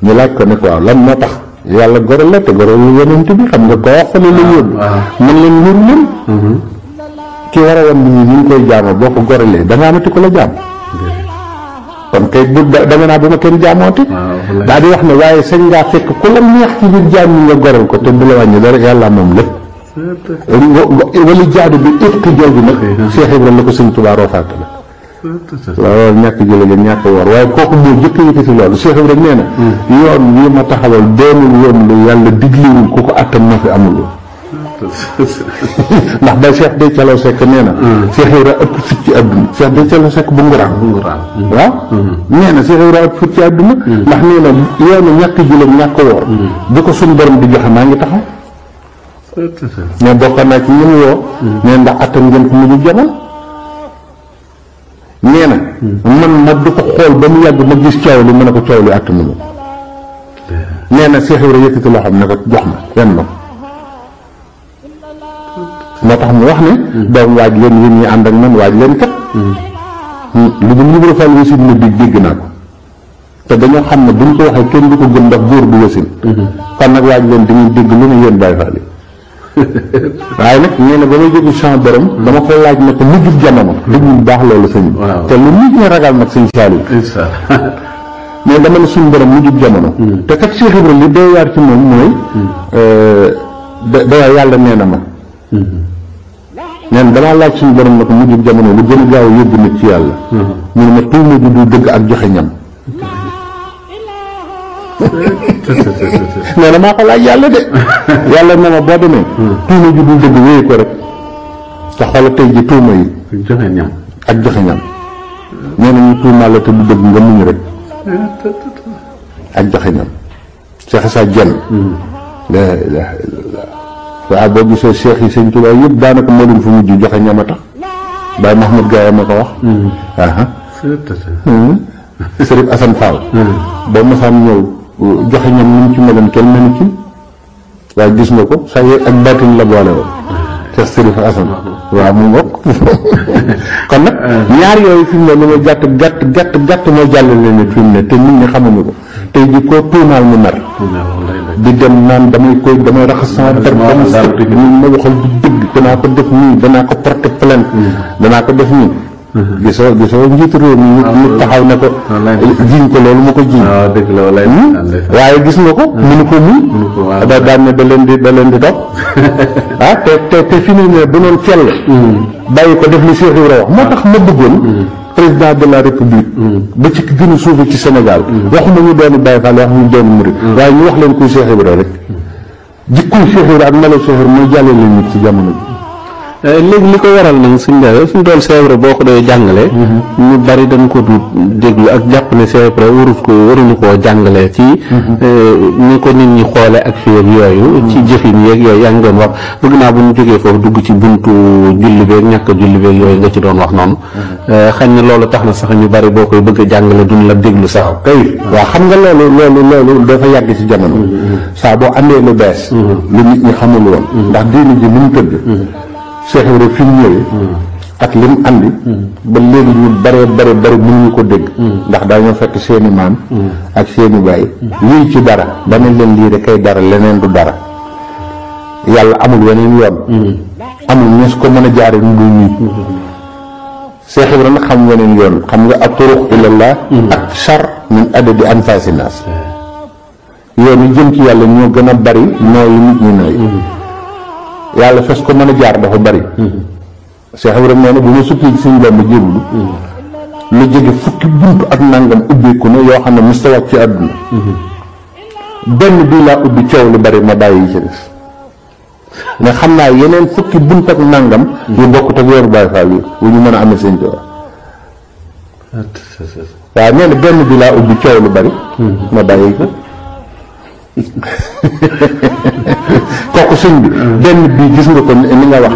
A: ñu laaj ko ne ko waaw lan moo tax yàlla goreel la te goreel lu yonent bi xam nga ko wax fa la yóbbu man leen wóoru leen ki war a wan nit ñi ñu ngi koy jaamoo boo ko gorelee da nga amati ko la jaam kon kay bu da nga naa bu ma kenn jaamooti daa di wax ne waaye sañ ngaa fekk ku la neex ci biir jaam ñi nga goreel ko te du la wàññi dara yàlla moom lépp wala jaadu bi ëpp jooju nag Cheikh Ibrahima la ko sëñ Tuubaa roofaat la waaw ñàkk jële la ñàkk war waaye kooku moo jëkk yëkkati loolu Cheikh Ibrahima nee na yoon wi ma taxawal doonul yoon lu yàlla digliwul ku ko attan na fi amul ndax day Cheikh day caloo sekk nee na Cheikh Ibrahima ëpp fit ci àdduna Cheikh day caloo sekk bu nguraan waaw nee na Cheikh Ibrahima ëpp fit ci àdduna ndax nee na yoonu ñàkk jële ñàkk woor bi ko suñ borom di joxe maa ngi taxaw mais bokk naa ci ñun woo nee ndax attan ngeen ko mujj jamono nee na man ma du ko xool ba mu yàgg ma gis coow li ma ne ko coow li attanu ma nee na Cheikh Ibrahima yëkkati loo xam ne ko jox ma yenn ma moo tax mu wax ne doom waaj leen yéen ñi ànd ak man waaj leen kat lu dul Ibra Fall wasin na dégg naa ko te dañoo xam ne buñ ko waxee kenn du ko gëm ndax góor du wasin kon nag waaj leen di ngeen dégg lu ne yéen Baay Faal yi waaye nag nee na ba may jóge sama borom dama ko laaj ne ko mujjub jamono déglu bu baax loolu sëñ bi te lu nit ñi ragal nag sëñ Saliou mais dama ne suñu borom mujjub jamono te kat Cheikh Ibrahima li doy waar ci moom mooy da yàlla nee na ma neen damaa laaj suñu borom na ko mujjub jamono lu gën a gaaw yóbbu nit ci yàlla mu ne ma tuuma ju du dëgg ak joxe ñam nee na maa ko laaj yàlla de yàlla na ma boo demee tuuma ju dul dëgg wéyu ko rek te xoolal tey ji tuuma yi
B: joxe ñam
A: ak joxe ñam nee na ñu tuumaal la te du dëgg nga muñ rek ak joxe ñam Cheikh Issa Diène la ilaha illallah waaw boo gisee cheikh yi sëñ Tuubaa yëpp daanaka moo leen fu mujj joxe ñam a tax Baye Mahmoud Gaye ma ko wax Sërif Assane Fall boo masaan ñëw joxe ñam ni mu ci meloon kenn melu ci waaye gis nga ko saa yee ak baatin la boole woon Cheikh Sërif Assane waaw mu ngokk kon nag ñaar yooyu fi mu ne lu ma gàtt moo jàllale nit fi mu ne te nit ñi xamuñu ko tey ji koo tuumaal mu mer di dem naan damay raxas sama der ba mu set ma waxal du dëgg danaa ko def nii danaa ko porter plainte danaa ko def nii gisoo njiitu réew mi ñu taxaw ne ko jiñ ko loolu mu ko jiñ waaye gis nga ko mënu ko nii daan ne da leen di dog te fi mu ne bu noon cell bàyyi ko def li Cheikh Ibrahima wax moo tax ma bëggoon président de la république ba ci gën a suufe ci Sénégal waxuma ñu doon Baye Fall wax ñu doon murid waaye ñu wax leen kuy Cheikh Ibrahima rek jikkuy Cheikh Ibrahima ak melo Cheikh Ibrahima mooy jàllale leen nit ci jamono bi
B: léegi li ko waral nag suñ dool Cheikh Ibrahima boo ko doy jàngale ñu bari dañ ko du déglu ak jàpp ne Cheikh Ibrahima waruñu koo jàngale ci ni ko nit ñi xoole ak fii ak yooyu ci jëfin yeeg yooyu yaa ngi doon wax bëgg naa bu ñu jógee foofu dugg ci buntu julli beeg ñàkk julli beeg yooyu nga ci doon wax noonu xañ na loolu tax na sax ñu bari boo koy bëgg a jàngale duñ la déglu sax
A: kay waaw xam nga loolu dafa yàgg ci jamono saa boo andee lu bees lu nit ñi xamul woon ndax diine ji ni mu tëdd Cheikh Ibrahima fi mu ñëwee ak li mu andi ba léegi ñu bare mënuñu ko dégg ndax dañoo fekk seeni maam ak seeni baay lii ci dara danañ leen lii rek kay dara leneen du dara yàlla amul weneen yoon amul ñes ko mën a jaare nu dul nii Cheikh Ibrahima nag xam weneen yoon xam nga ak turuq ilallah ak char min adadi anfasi naas yoon yi jëm ci yàlla ñoo gën a bari nooyu nit ñi nooy yàlla fes ko mën a jaar dafa bari Cheikh Ibrahima nee na bu ma sukki ci suñu Bamba jéblu lu jege fukki buntu ak nangam ubbeeku na yoo xam ne mos ta wàcc ci àdduna benn bii laa ubbi coow lu bari ma bàyyi yi ci des mais xam naa yeneen fukki bunt ak nangam yu bokkut ak yoru Baye Fall yi wu ñu mën a amee seen coow waaw nee na benn bi laa ubbi coow lu bari ma bàyyi ko kooku sëñ bi benn bii gis nga ko ni nga wax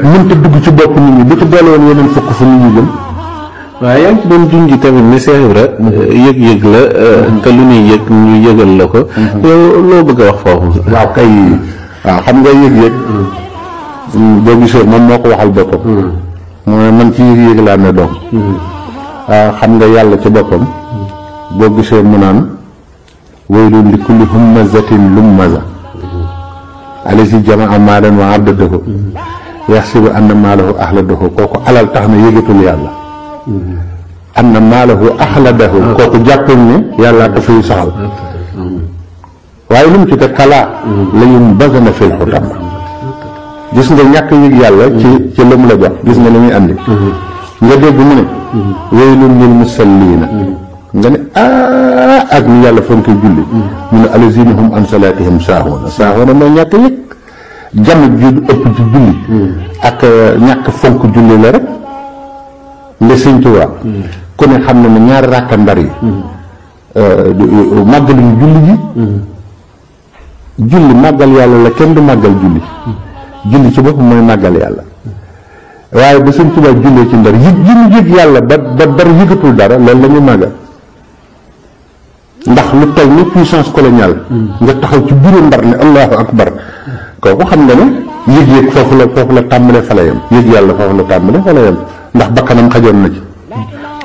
A: mënta dugg ci bopp nit ñi bu ci boole woon yeneen fukk fu nit ñi jëm
B: waaw yaa ngi ci doon junj tamit ne Cheikh Ibrahima yëg-yëg la te lu ñuy yëg ñu yëgal la ko yow loo bëgg a wax foofu
A: waaw kay waaw xam nga yëg-yëg boo gisee moom moo ko waxal boppam mooy man ci yëg-yëg laa ne doom waaw xam nga yàlla ci boppam boo gisee mu naan waylun li kulli hummazatin lummaza allazi jamaa maalan wa addadahu yaxsibu anna maalahu axladahu kooku alal tax na yëgatul yàlla anna maalahu axladahu kooku jàppul ne yàlla ko fiy saxal waaye lu mu ci teg kalaa la yumbazana fil xutam gis nga ñàkk yëg yàlla ci lu mu la jox gis nga li muy andi nga dégg mu ne waylun lil musalliina nga ne ak ni yàlla fonk julli mu ne allazina hum an salaatihim saahuuna mooy ñàkk yëg jàmm ji du ëpp ci julli ak ñàkk fonk julli la rek nde Sëñ Tuubaa ku ne xam na ne ñaari ràkka ndar yi màggaluñu julli ji julli màggal yàlla la kenn du màggal julli ci bopp mooy màggal yàlla waaye ba Sëñ Tuubaa jullee ci ndar yëg yi mu yëg yàlla ba dara yëgatul dara loolu la ñu màggal ndax lu toll ni puissance coloniale nga taxaw ci bureau ndar ne allahu akbar kooku xam nga ne yëg-yëg foofu la tàmbale fa la yem yëg yàlla foofu la tàmbale fa la yem ndax bakkanam xajoon na ci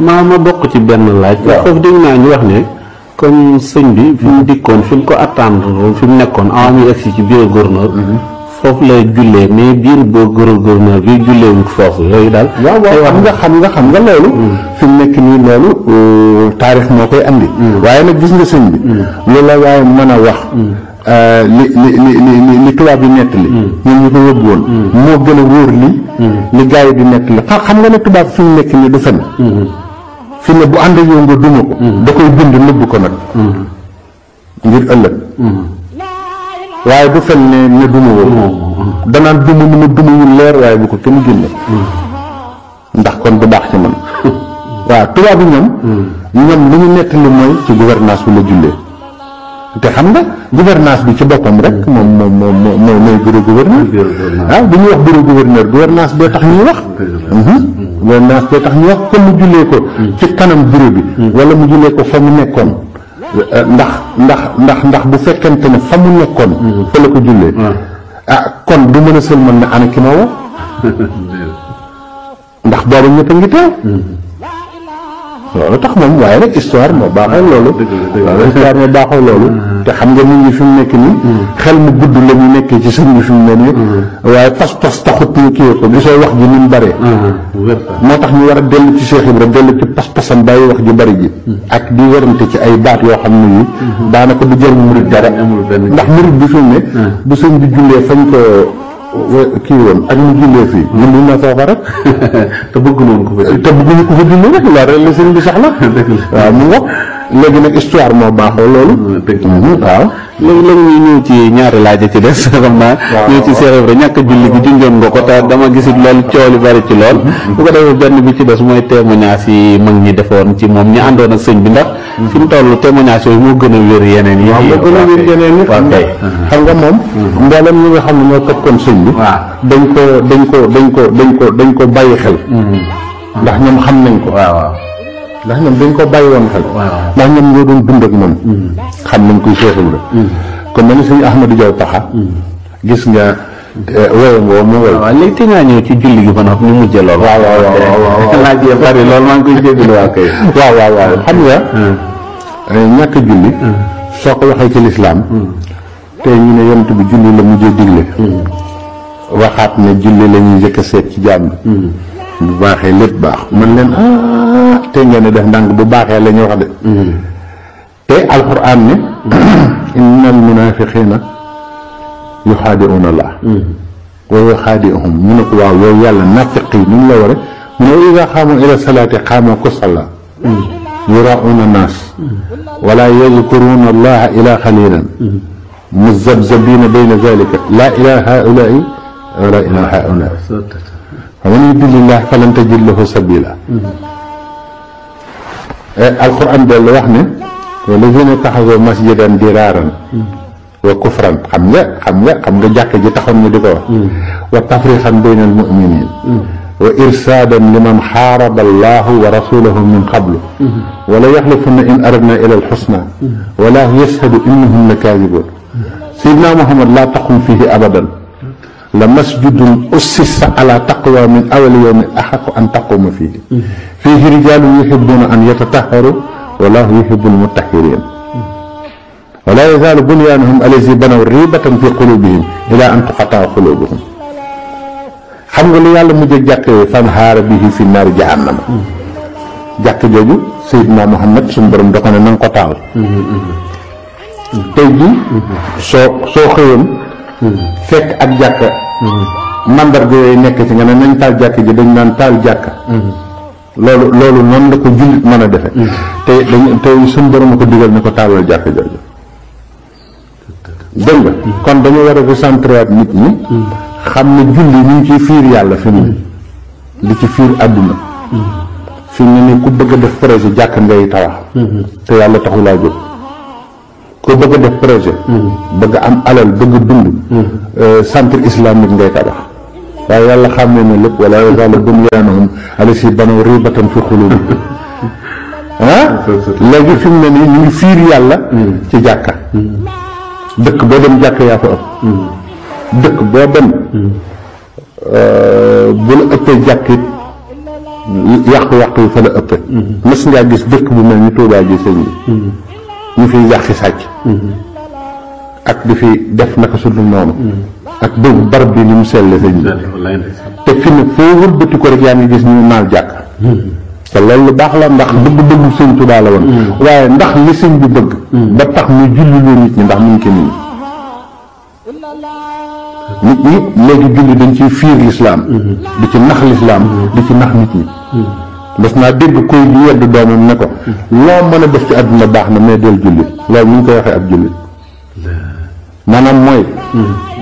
B: ma bokk ci benn laaj foofu dégg naa ñu wax ne comme sëñ bi fi mu dikkoon fi mu ko attendre fi mu nekkoon avant muy egsi ci bureau gouverneur foofu la jullee mais biir bureau gouverneur bi jullee wut foofu yooyu daal
A: waaw xam nga loolu fi mu nekk nii loolu taarix moo koy andi waaye nag gis nga sëñ bi loolu la waaye mën a wax li tubaab yi nettali ñoom ñu ko yóbbu woon moo gën a wóor li gars yi di nettali xam nga ne tubaab fi mu nekk nii du fen fi ne bu ànd ak yow nga duma ko da koy bind nëbb ko nag ngir ëllëg waaye du fen ne duma woo danaan duma mu ne duma yu leer waaye bu ko kenn génne ndax kon du baax ci man waaw tubaab yi ñoom li ñu nettali mooy ci gouvernance bi la jullee te xam nga gouvernance bi ci boppam rek moom mooy bureau gouverneur waaw bu ñuy wax bureau gouverneur gouvernance bee tax ñuy wax gouvernance bee tax ñuy wax kon mu jullee ko ci kanam bureau bi wala mu jullee ko fa mu nekkoon ndax bu fekkente ne fa mu nekkoon fa la ko jullee kon du mën a sëlmal ne ana ki ma woo ndax booba ñëpp a ngi teew loolu tax moom waaye rek histoire moo baaxoo loolu te xam nga nit ñi fi mu nekk nii xel mu gudd la ñu nekkee ci sëñ bi fi mu ne nii waaye pas-pas taxut ñu kii ko gisoo wax ji ni mu bëree moo tax ñu war a dellu ci Cheikh Ibra dellu ci pas-pasam bàyyi wax ju bëri ji ak di warante ci ay baat yoo xam ne yi daanaka du jël murit dara ndax murit bi fi mu ne bu sëñ bi jullee fañ ko kii woon ak ñu jullee fii ñun ñu na foofa rek te bëgguñu ko fa julli rek loolu rek la sëñ bi soxla waaw mu ngoog léegi nag histoire moo baaxoo loolu waaw
B: léegi ñu ñëw ci ñaari laaj ci des xam naa ñëw ci Cheikh Ibra ñàkk julli gi junjoon nga ko te dama gisit loolu coow li bari ci lool bu ko defee benn bi ci des mooy témoignage yi mag ñi defoon ci moom ñi àndoon ak sëñ bi ndax fi mu toll témoignage yooyu moo gën a wér yeneen yi
A: moo gën a wér yeneen yi xam nga moom mboolem ñi nga xam ne ñoo toppoon sëñ bi dañ ko bàyyi xel ndax ñoom xam nañ ko ndax ñoom dañ ko bàyyi woon xel ndax ñoom ñoo doon dund ak moom xam nañ koy Cheikh Ibra kon mel ni sëñ Ahmadou Diaw Taxa gis nga woyam woo mu woy
B: waaw léegi te ngaa ñëw ci julli gi ba noppi ñu mujjee lool
A: waaw
B: laaj yi bari lool maa ngi koy jégalu waa kay
A: waaw xam nga ñàkk julli soo ko waxee ci lislaam te ñu ne yonent bi julli la mujjee digle waxaat ne julli la ñuy jëkk a seet ci jaam bi bu baaxee lépp baax man leen te ngeen ne def ndànk bu baaxee la ñu wax de te alquran ne innal munafiqina yuxaadi'una Allah wa yuxaadi'uhum mu ne ko waaw yow yàlla nafiq yi nu mu la ware mu ne wa ida xaamu ila salaati xaamu kusala yuraa'una naas wala yadkuruna allaha ila xalilan muzabzabina bayna zalika la ila haulaai wala ila haulaai faman yudlillah falan tajid lahu sabila alquran dellu wax ne walladina taxasoo masjidan diraaran wa kufran xam nga jàkk ji taxoon ñu di ko wax wa tafriqan bayna almuminin wa irsaadan liman xaaraba allahu wa rasulahu min qablu wala yaxlifunna in aradna ila alxusna wallahu yashhadu innahum la kaadibun sayidna Muhammad laa taqum fihi abadan la masjidun ussisa ala taqwa min awali yawmin axaqu an taquma fihi fihi rijalun yuhibbuna an yatataharu wallahu yuhibbul mutahirin wala yazaalu bunyanuhum allazi banaw ribatan fi qulubihim ila an tuqataa qulubuhum xam nga lu yàlla mujjee jàkk fan xaara bihi fi naari jahannama jàkk jooju Seydina Muhammad suñu borom da ko ne nanga ko taal tey ji soo xëyoon fekk ak jàkk mandarga yooyu nekk ci nga ne nañ taal jàkk ji dañ naan taal jàkk loolu noonu la ko jullit mën a defe tey suñu borom a ko digal ne ko taalal jàkk jooju dégg nga kon dañu war a recentrer nit ñi xam ne julli ñu ngi ciy fiir yàlla fi mu ne di ci fiir àdduna fi mu ne ku bëgg a def projet jàkk ngay tawax te yàlla taxulaa jóg ku bëgg a def projet bëgg am alal bëgg dund centre islamique ngay tabax waaye yàlla xam ne ne lépp wala yazaalu bunyanuhum allazi banaw ribatan fi qulubihim léegi fi mu ne nii ñu ngi fiir yàlla ci jàkka dëkk boo dem jàkk yaa fa ëpp dëkk boo dem bu la ëppee jàkkit yàqu-yàqu yi fa la ëppee mës ngaa gis dëkk bu mel ni Tuubaa ji sëñ bi ñu fiy yàqi sàcc ak di fi def naka su dul noonu ak bëgg barab bi ni mu selle sëñ bi te fi ne foo wëlbati ko rek yaa ngi gis ñu naal jàkk te loolu lu baax la ndax bëgg-bëggu sëñ Tuubaa la woon waaye ndax li sëñ bi bëgg ba tax muy julli loo nit ñi ndax mu ngi ko nit ñi léegi julli dañ ciy fiir lislaam di ci nax lislaam di ci nax nit ñi bés naa dégg koy di yedd doomam ne ko loo mën a def ci àdduna baax na mais del jullit loolu ñu ngi koy waxee ab jullit maanaam mooy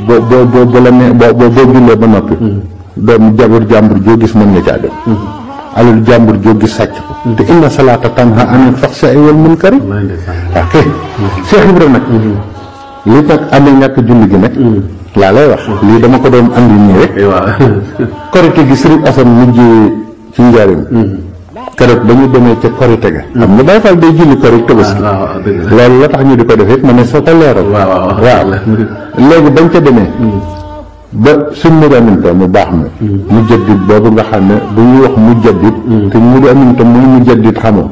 A: boo la ne boo jullee ba noppi doomu jàmbur joo gis mën nga caa dem alal jàmbur joo gis sàcc ko te inna salaata tanha anil fahsaa'i wal munkari ok Cheikh Ibra nag li nag amee ñàkk julli gi nag laa lay wax lii dama ko doon andi nii rek korite gi Serigne Assane mujjee ci njaarim keroog ba ñu demee ca korite ga xam nga Baay Faal day julli korite Tabaski loolu la tax ñu di ko def it ma ne soo ko leeral waaw léegi bañ ca demee ba suñ mu aminta mu baax mi mu jaddit boobu nga xam ne bu ñuy wax mu jaddit te mu aminta muy mu jaddit xamoo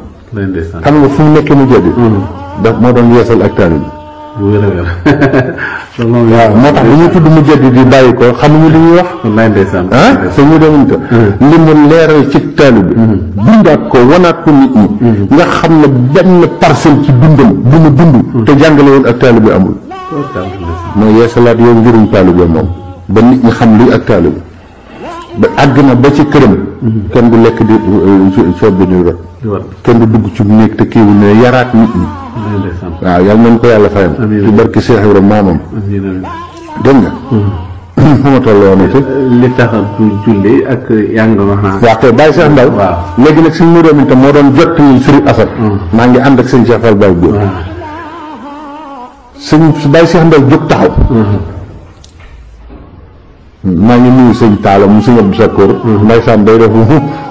A: xam nga fu mu nekkee mu jaddit daf moo doon yeesal ak taalibe waaw moo tax bu ñu tudd mu jaddit yi bàyyi ko xamuñu li ñuy wax suñ mu aminta li mu leeral ci taalibe bindaat ko wanaat ko nit ñi nga xam ne benn parcelle ci dundam bu mu dund te jàngale woon ak taalibe amul mooy yeesalaat yow ngirum taalibe moom ba nit ñi xam luy ak taalibe ba àgg na ba ci këram kenn du lekk di ceeb bi ñuy rot kenn du dugg ci néeg te kiiwul ne yaraat nit ñi waaw yàlla nañ ko yàlla fayam ci barki Cheikh Ibrahima maamam dégg nga fu ma toll woon ci
B: li tax du julli ak yaa ngi doon wax naa
A: waaw kay Baye Cheikh Ndaw léegi nag suñ mu doon itam moo doon jot ñu Serigne Assane maa ngi ànd ak sëñ Cheikh Fall Baye Góor sëñ Baye Cheikh Ndaw jóg taxaw maa ngi nuyu sëñ Talla mu sëñ Abdou Sakkoor ndeysaan day def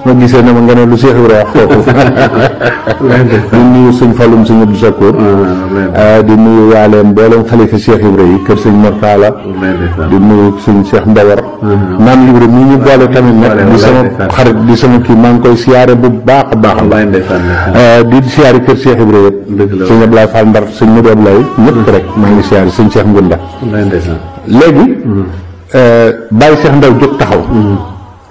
A: ma gisee ne ma nga ne lu Cheikh Ibrahima wax foofu di nuyu sëñ Fallum sëñ Abdou Sakkoor di nuyu waaleem mboolem xalifa Cheikh Ibrahima yi kër sëñ Mortala di nuyu sëñ Cheikh Mbawar naan Ibra mii ñu boole tamit nag di sama xarit di sama kii maa ngi koy siyaare bu baax a baax di siyaare kër Cheikh Ibrahima yëpp sëñ Ablaye Fall Ndar sëñ Modou Ablaye ñëpp rek maa ngi siyaare sëñ Cheikh Ngunda léegi Baye Cheikh Ndaw jóg taxaw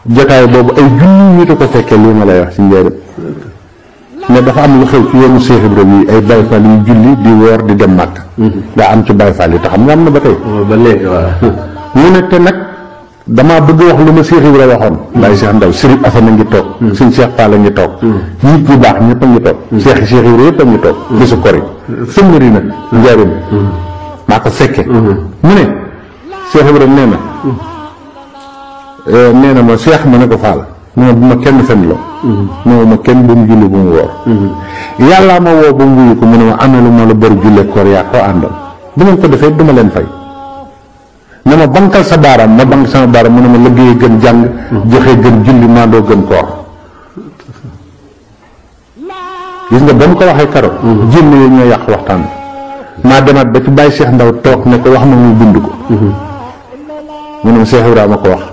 A: jotaay boobu ay junni nit a ko fekkee lii ma lay wax ci njëriñ mais dafa am lu xew ci yoonu Cheikh Ibrahima yi ay Baye Fall yu julli di woor di dem màkk daa am ci Baye Fall yi te xam nga am na ba tey
B: ba léegi waaw
A: mu ne te nag damaa bëgg wax lu ma Cheikh Ibrahima waxoon Baye Cheikh Ndaw Serigne Assane a ngi toog suñ Cheikh Fall a ngi toog nit ñu baax ñëpp a ngi toog Cheikh Ibrahima yëpp a ngi toog bisu kori sëmmari na njëriñ maa ko fekke mu ne Cheikh Ibrahima nee na ma Cheikh ma ne ko Fall mu ne bu ma kenn fen la mu ma kenn bu mu julli bu mu woor yàllaa ma woo ba mu wuyu ko mu ne ma amee lu ma la bëri jullee koor yaa ko àndal bu ngeen ko defee duma leen fay ne ma bankal sa baaraam ma bank sama baaraam mu ne ma liggéey gën jàng joxe gën julli maandoo gën koor gis nga ba mu ko waxee karo jénn yi ñoo yàq waxtaan maa demaat ba ci Baye Cheikh Ndaw toog ne ko wax ma muy bind ko mu ne ma Cheikh Ibrahima ko wax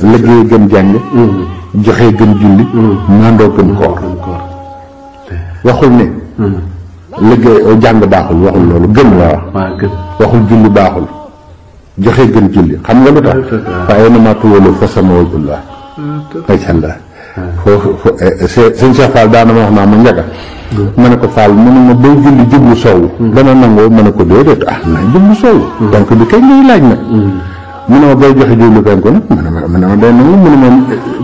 A: liggéey gën jàng joxe gën julli maandoo gën koor waxul ne liggéey jàng baaxul waxul loolu gën la wax waxul julli baaxul joxe gën julli xam nga lu tax fa ay na maa tuwalu fa sama wajullah aycalla foofu sëñ Cheikh Fall daana ma wax naa ma njaga ma ne ko Fall mu ne ma booy julli jublu soowu dana nangoo ma ne ko déedéet naa jublu soowu donc bi kay ngay laaj nag mu ne ma booy joxe jublu penku nag ma ne ma day nangu mu ne ma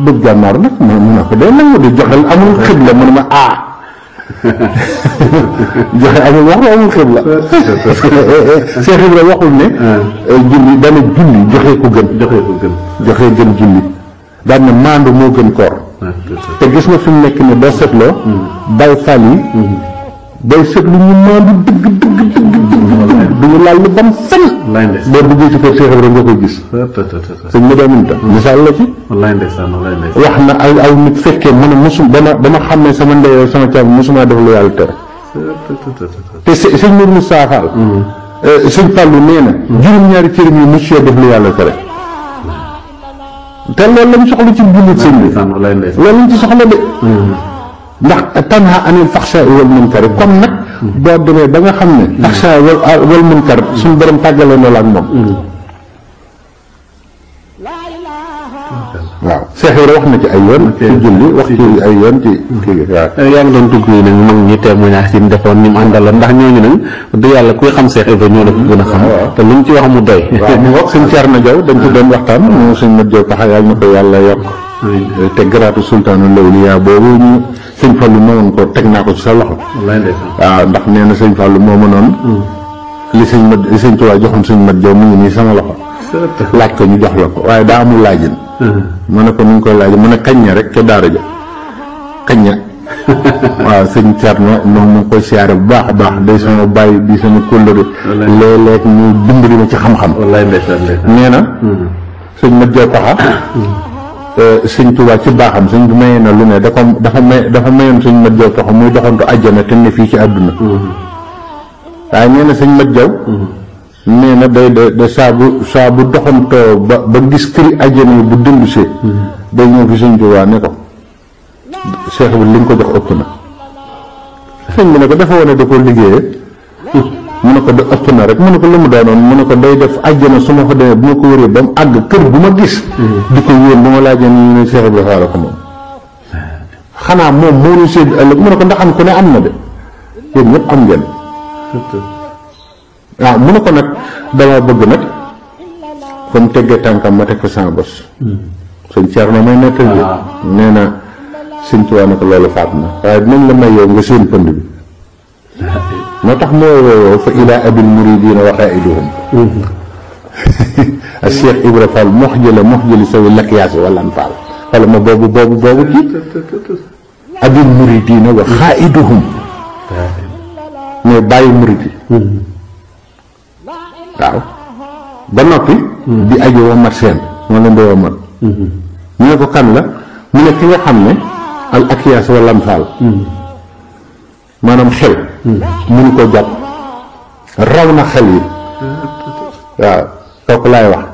A: bëgg gànnaar nag mu ne ko day nangu di joxel amul xibla mu ne ma joxe amul wax amul xibla Cheikh Ibra waxul ne julli dana julli joxe ko gën joxe gën julli daan na maandu moo gën koor te gis nga fi mu nekk ne boo seetloo Baye Fall yi day seetlu ñu maandu dëgg duñu laal lu ban fen boo duggee ci kër Cheikh Ibra nga koy gis sëñ ma doominta misaal la ci wax na aw nit fekkee mu ne mosum dama xam ne sama ndey sama caab mosuma def lu yàlla tere te sëñ Mourou Moussa Fall sëñ Fallou nee na juróom-ñaari cëram yi mos def lu yàlla tere te loolu lañ soxla ci jullit sëñ bi loolu lañ ci soxla de ndax tanha anil faxsha wal munkar comme nag boo demee ba nga xam ne faxsha wal munkar suñu borom tàggale na la ak moom waaw Cheikh Ibra wax na ci ay yoon ci julli wax ci ay yoon ci kii waaw
B: yaa ngi doon dugg yi nag mag ñi témoignage yi mu defoon ni mu àndaloon ndax ñooñu nag du yàlla kuy xam Cheikh Ibra ñoo la ko gën a xam te luñ ci wax mu doy
A: waaw mu wax suñ Thierno Diaw dañ ci doon waxtaan mu suñ mat Diaw taxa yàlla na ko yàlla yokk te garaatu sultaanu lawliyaa boobu ñu sëñ Fallu moomoon ko teg naa ko ci sa loxo. waaw ndax nee na sëñ Fallu moomu noonu. li sëñ Tuubaa joxoon sëñ Mat Jaw mu ngi nii sama loxo. laaj ko ñu jox la ko waaye daa amul laajin. mu ne ko nu ñu koy laaj mu ne kañña rek ca daara ja kañña. waaw sëñ Thierno moom mu ngi koy siyaare bu baax a baax day sama bàyyi di sama kóllëre. léeg-léeg ñu dimbali ma ci xam-xam. nee na. sëñ Mat Jaw Paxa. sëñ Tuubaa ci baaxam sëñ bi mayee na lu ne dafa mayoon sëñ Mat Jaw Paxa muy doxantu àjjana te ne fii ci àdduna. waaye nee na sëñ Mat Jaw nee na day saa bu doxantoo ba gis këri àjjana yi bu dellusee. day ñëw fi sëñ Tuubaa ne ko. Cheikh bi li nga ko jox ëpp na. sëñ bi ne ko dafa wane da koo liggéeyee. mu ne ko da ëpp na rek mu ne ko lu mu doonoon mu ne ko day def àjjana su ma fa demee bu ma ko wëree ba mu àgg kër bu ma gis. di ko yéen bu ma laajee ñu ne Cheikh bi xaaral ko moom. xanaa moom moo ñu sédd ëllëg mu ne ko ndax am ku ne am na de yéen ñëpp am ngeen. waaw mu ne ko nag dama bëgg nag fa mu teggee tànkam ma teg fa sama bos. sëñ Thierno may nettal bi nee na sëñ Tuubaa ne ko loolu faat na waaye dinañ la may yow nga seen pënd bi. moo tax moo woowoo fa ilaa abil muridiina wa qaa'iduhum ak Cheikh Ibra Fall mox jëli sawi lakyaasi wala an Fall wala ma boobu kii abil muridiina wa qaa'iduhum mais bàyyi murid yi waaw ba noppi di aju wa mat seen moo leen di wa mat ñu ne ko kan la mu ne ki nga xam ne al akyaas wala an Fall maanaam xel mënu ko jàpp raw na xel yi waaw kooku laay wax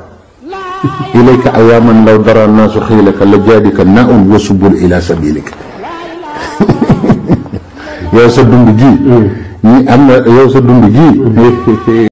A: ilayka ayaaman law dara naasu xiilaka la jaadika naun wa subul ila sabilika yow sa dund ji ñi am na yow sa dund ji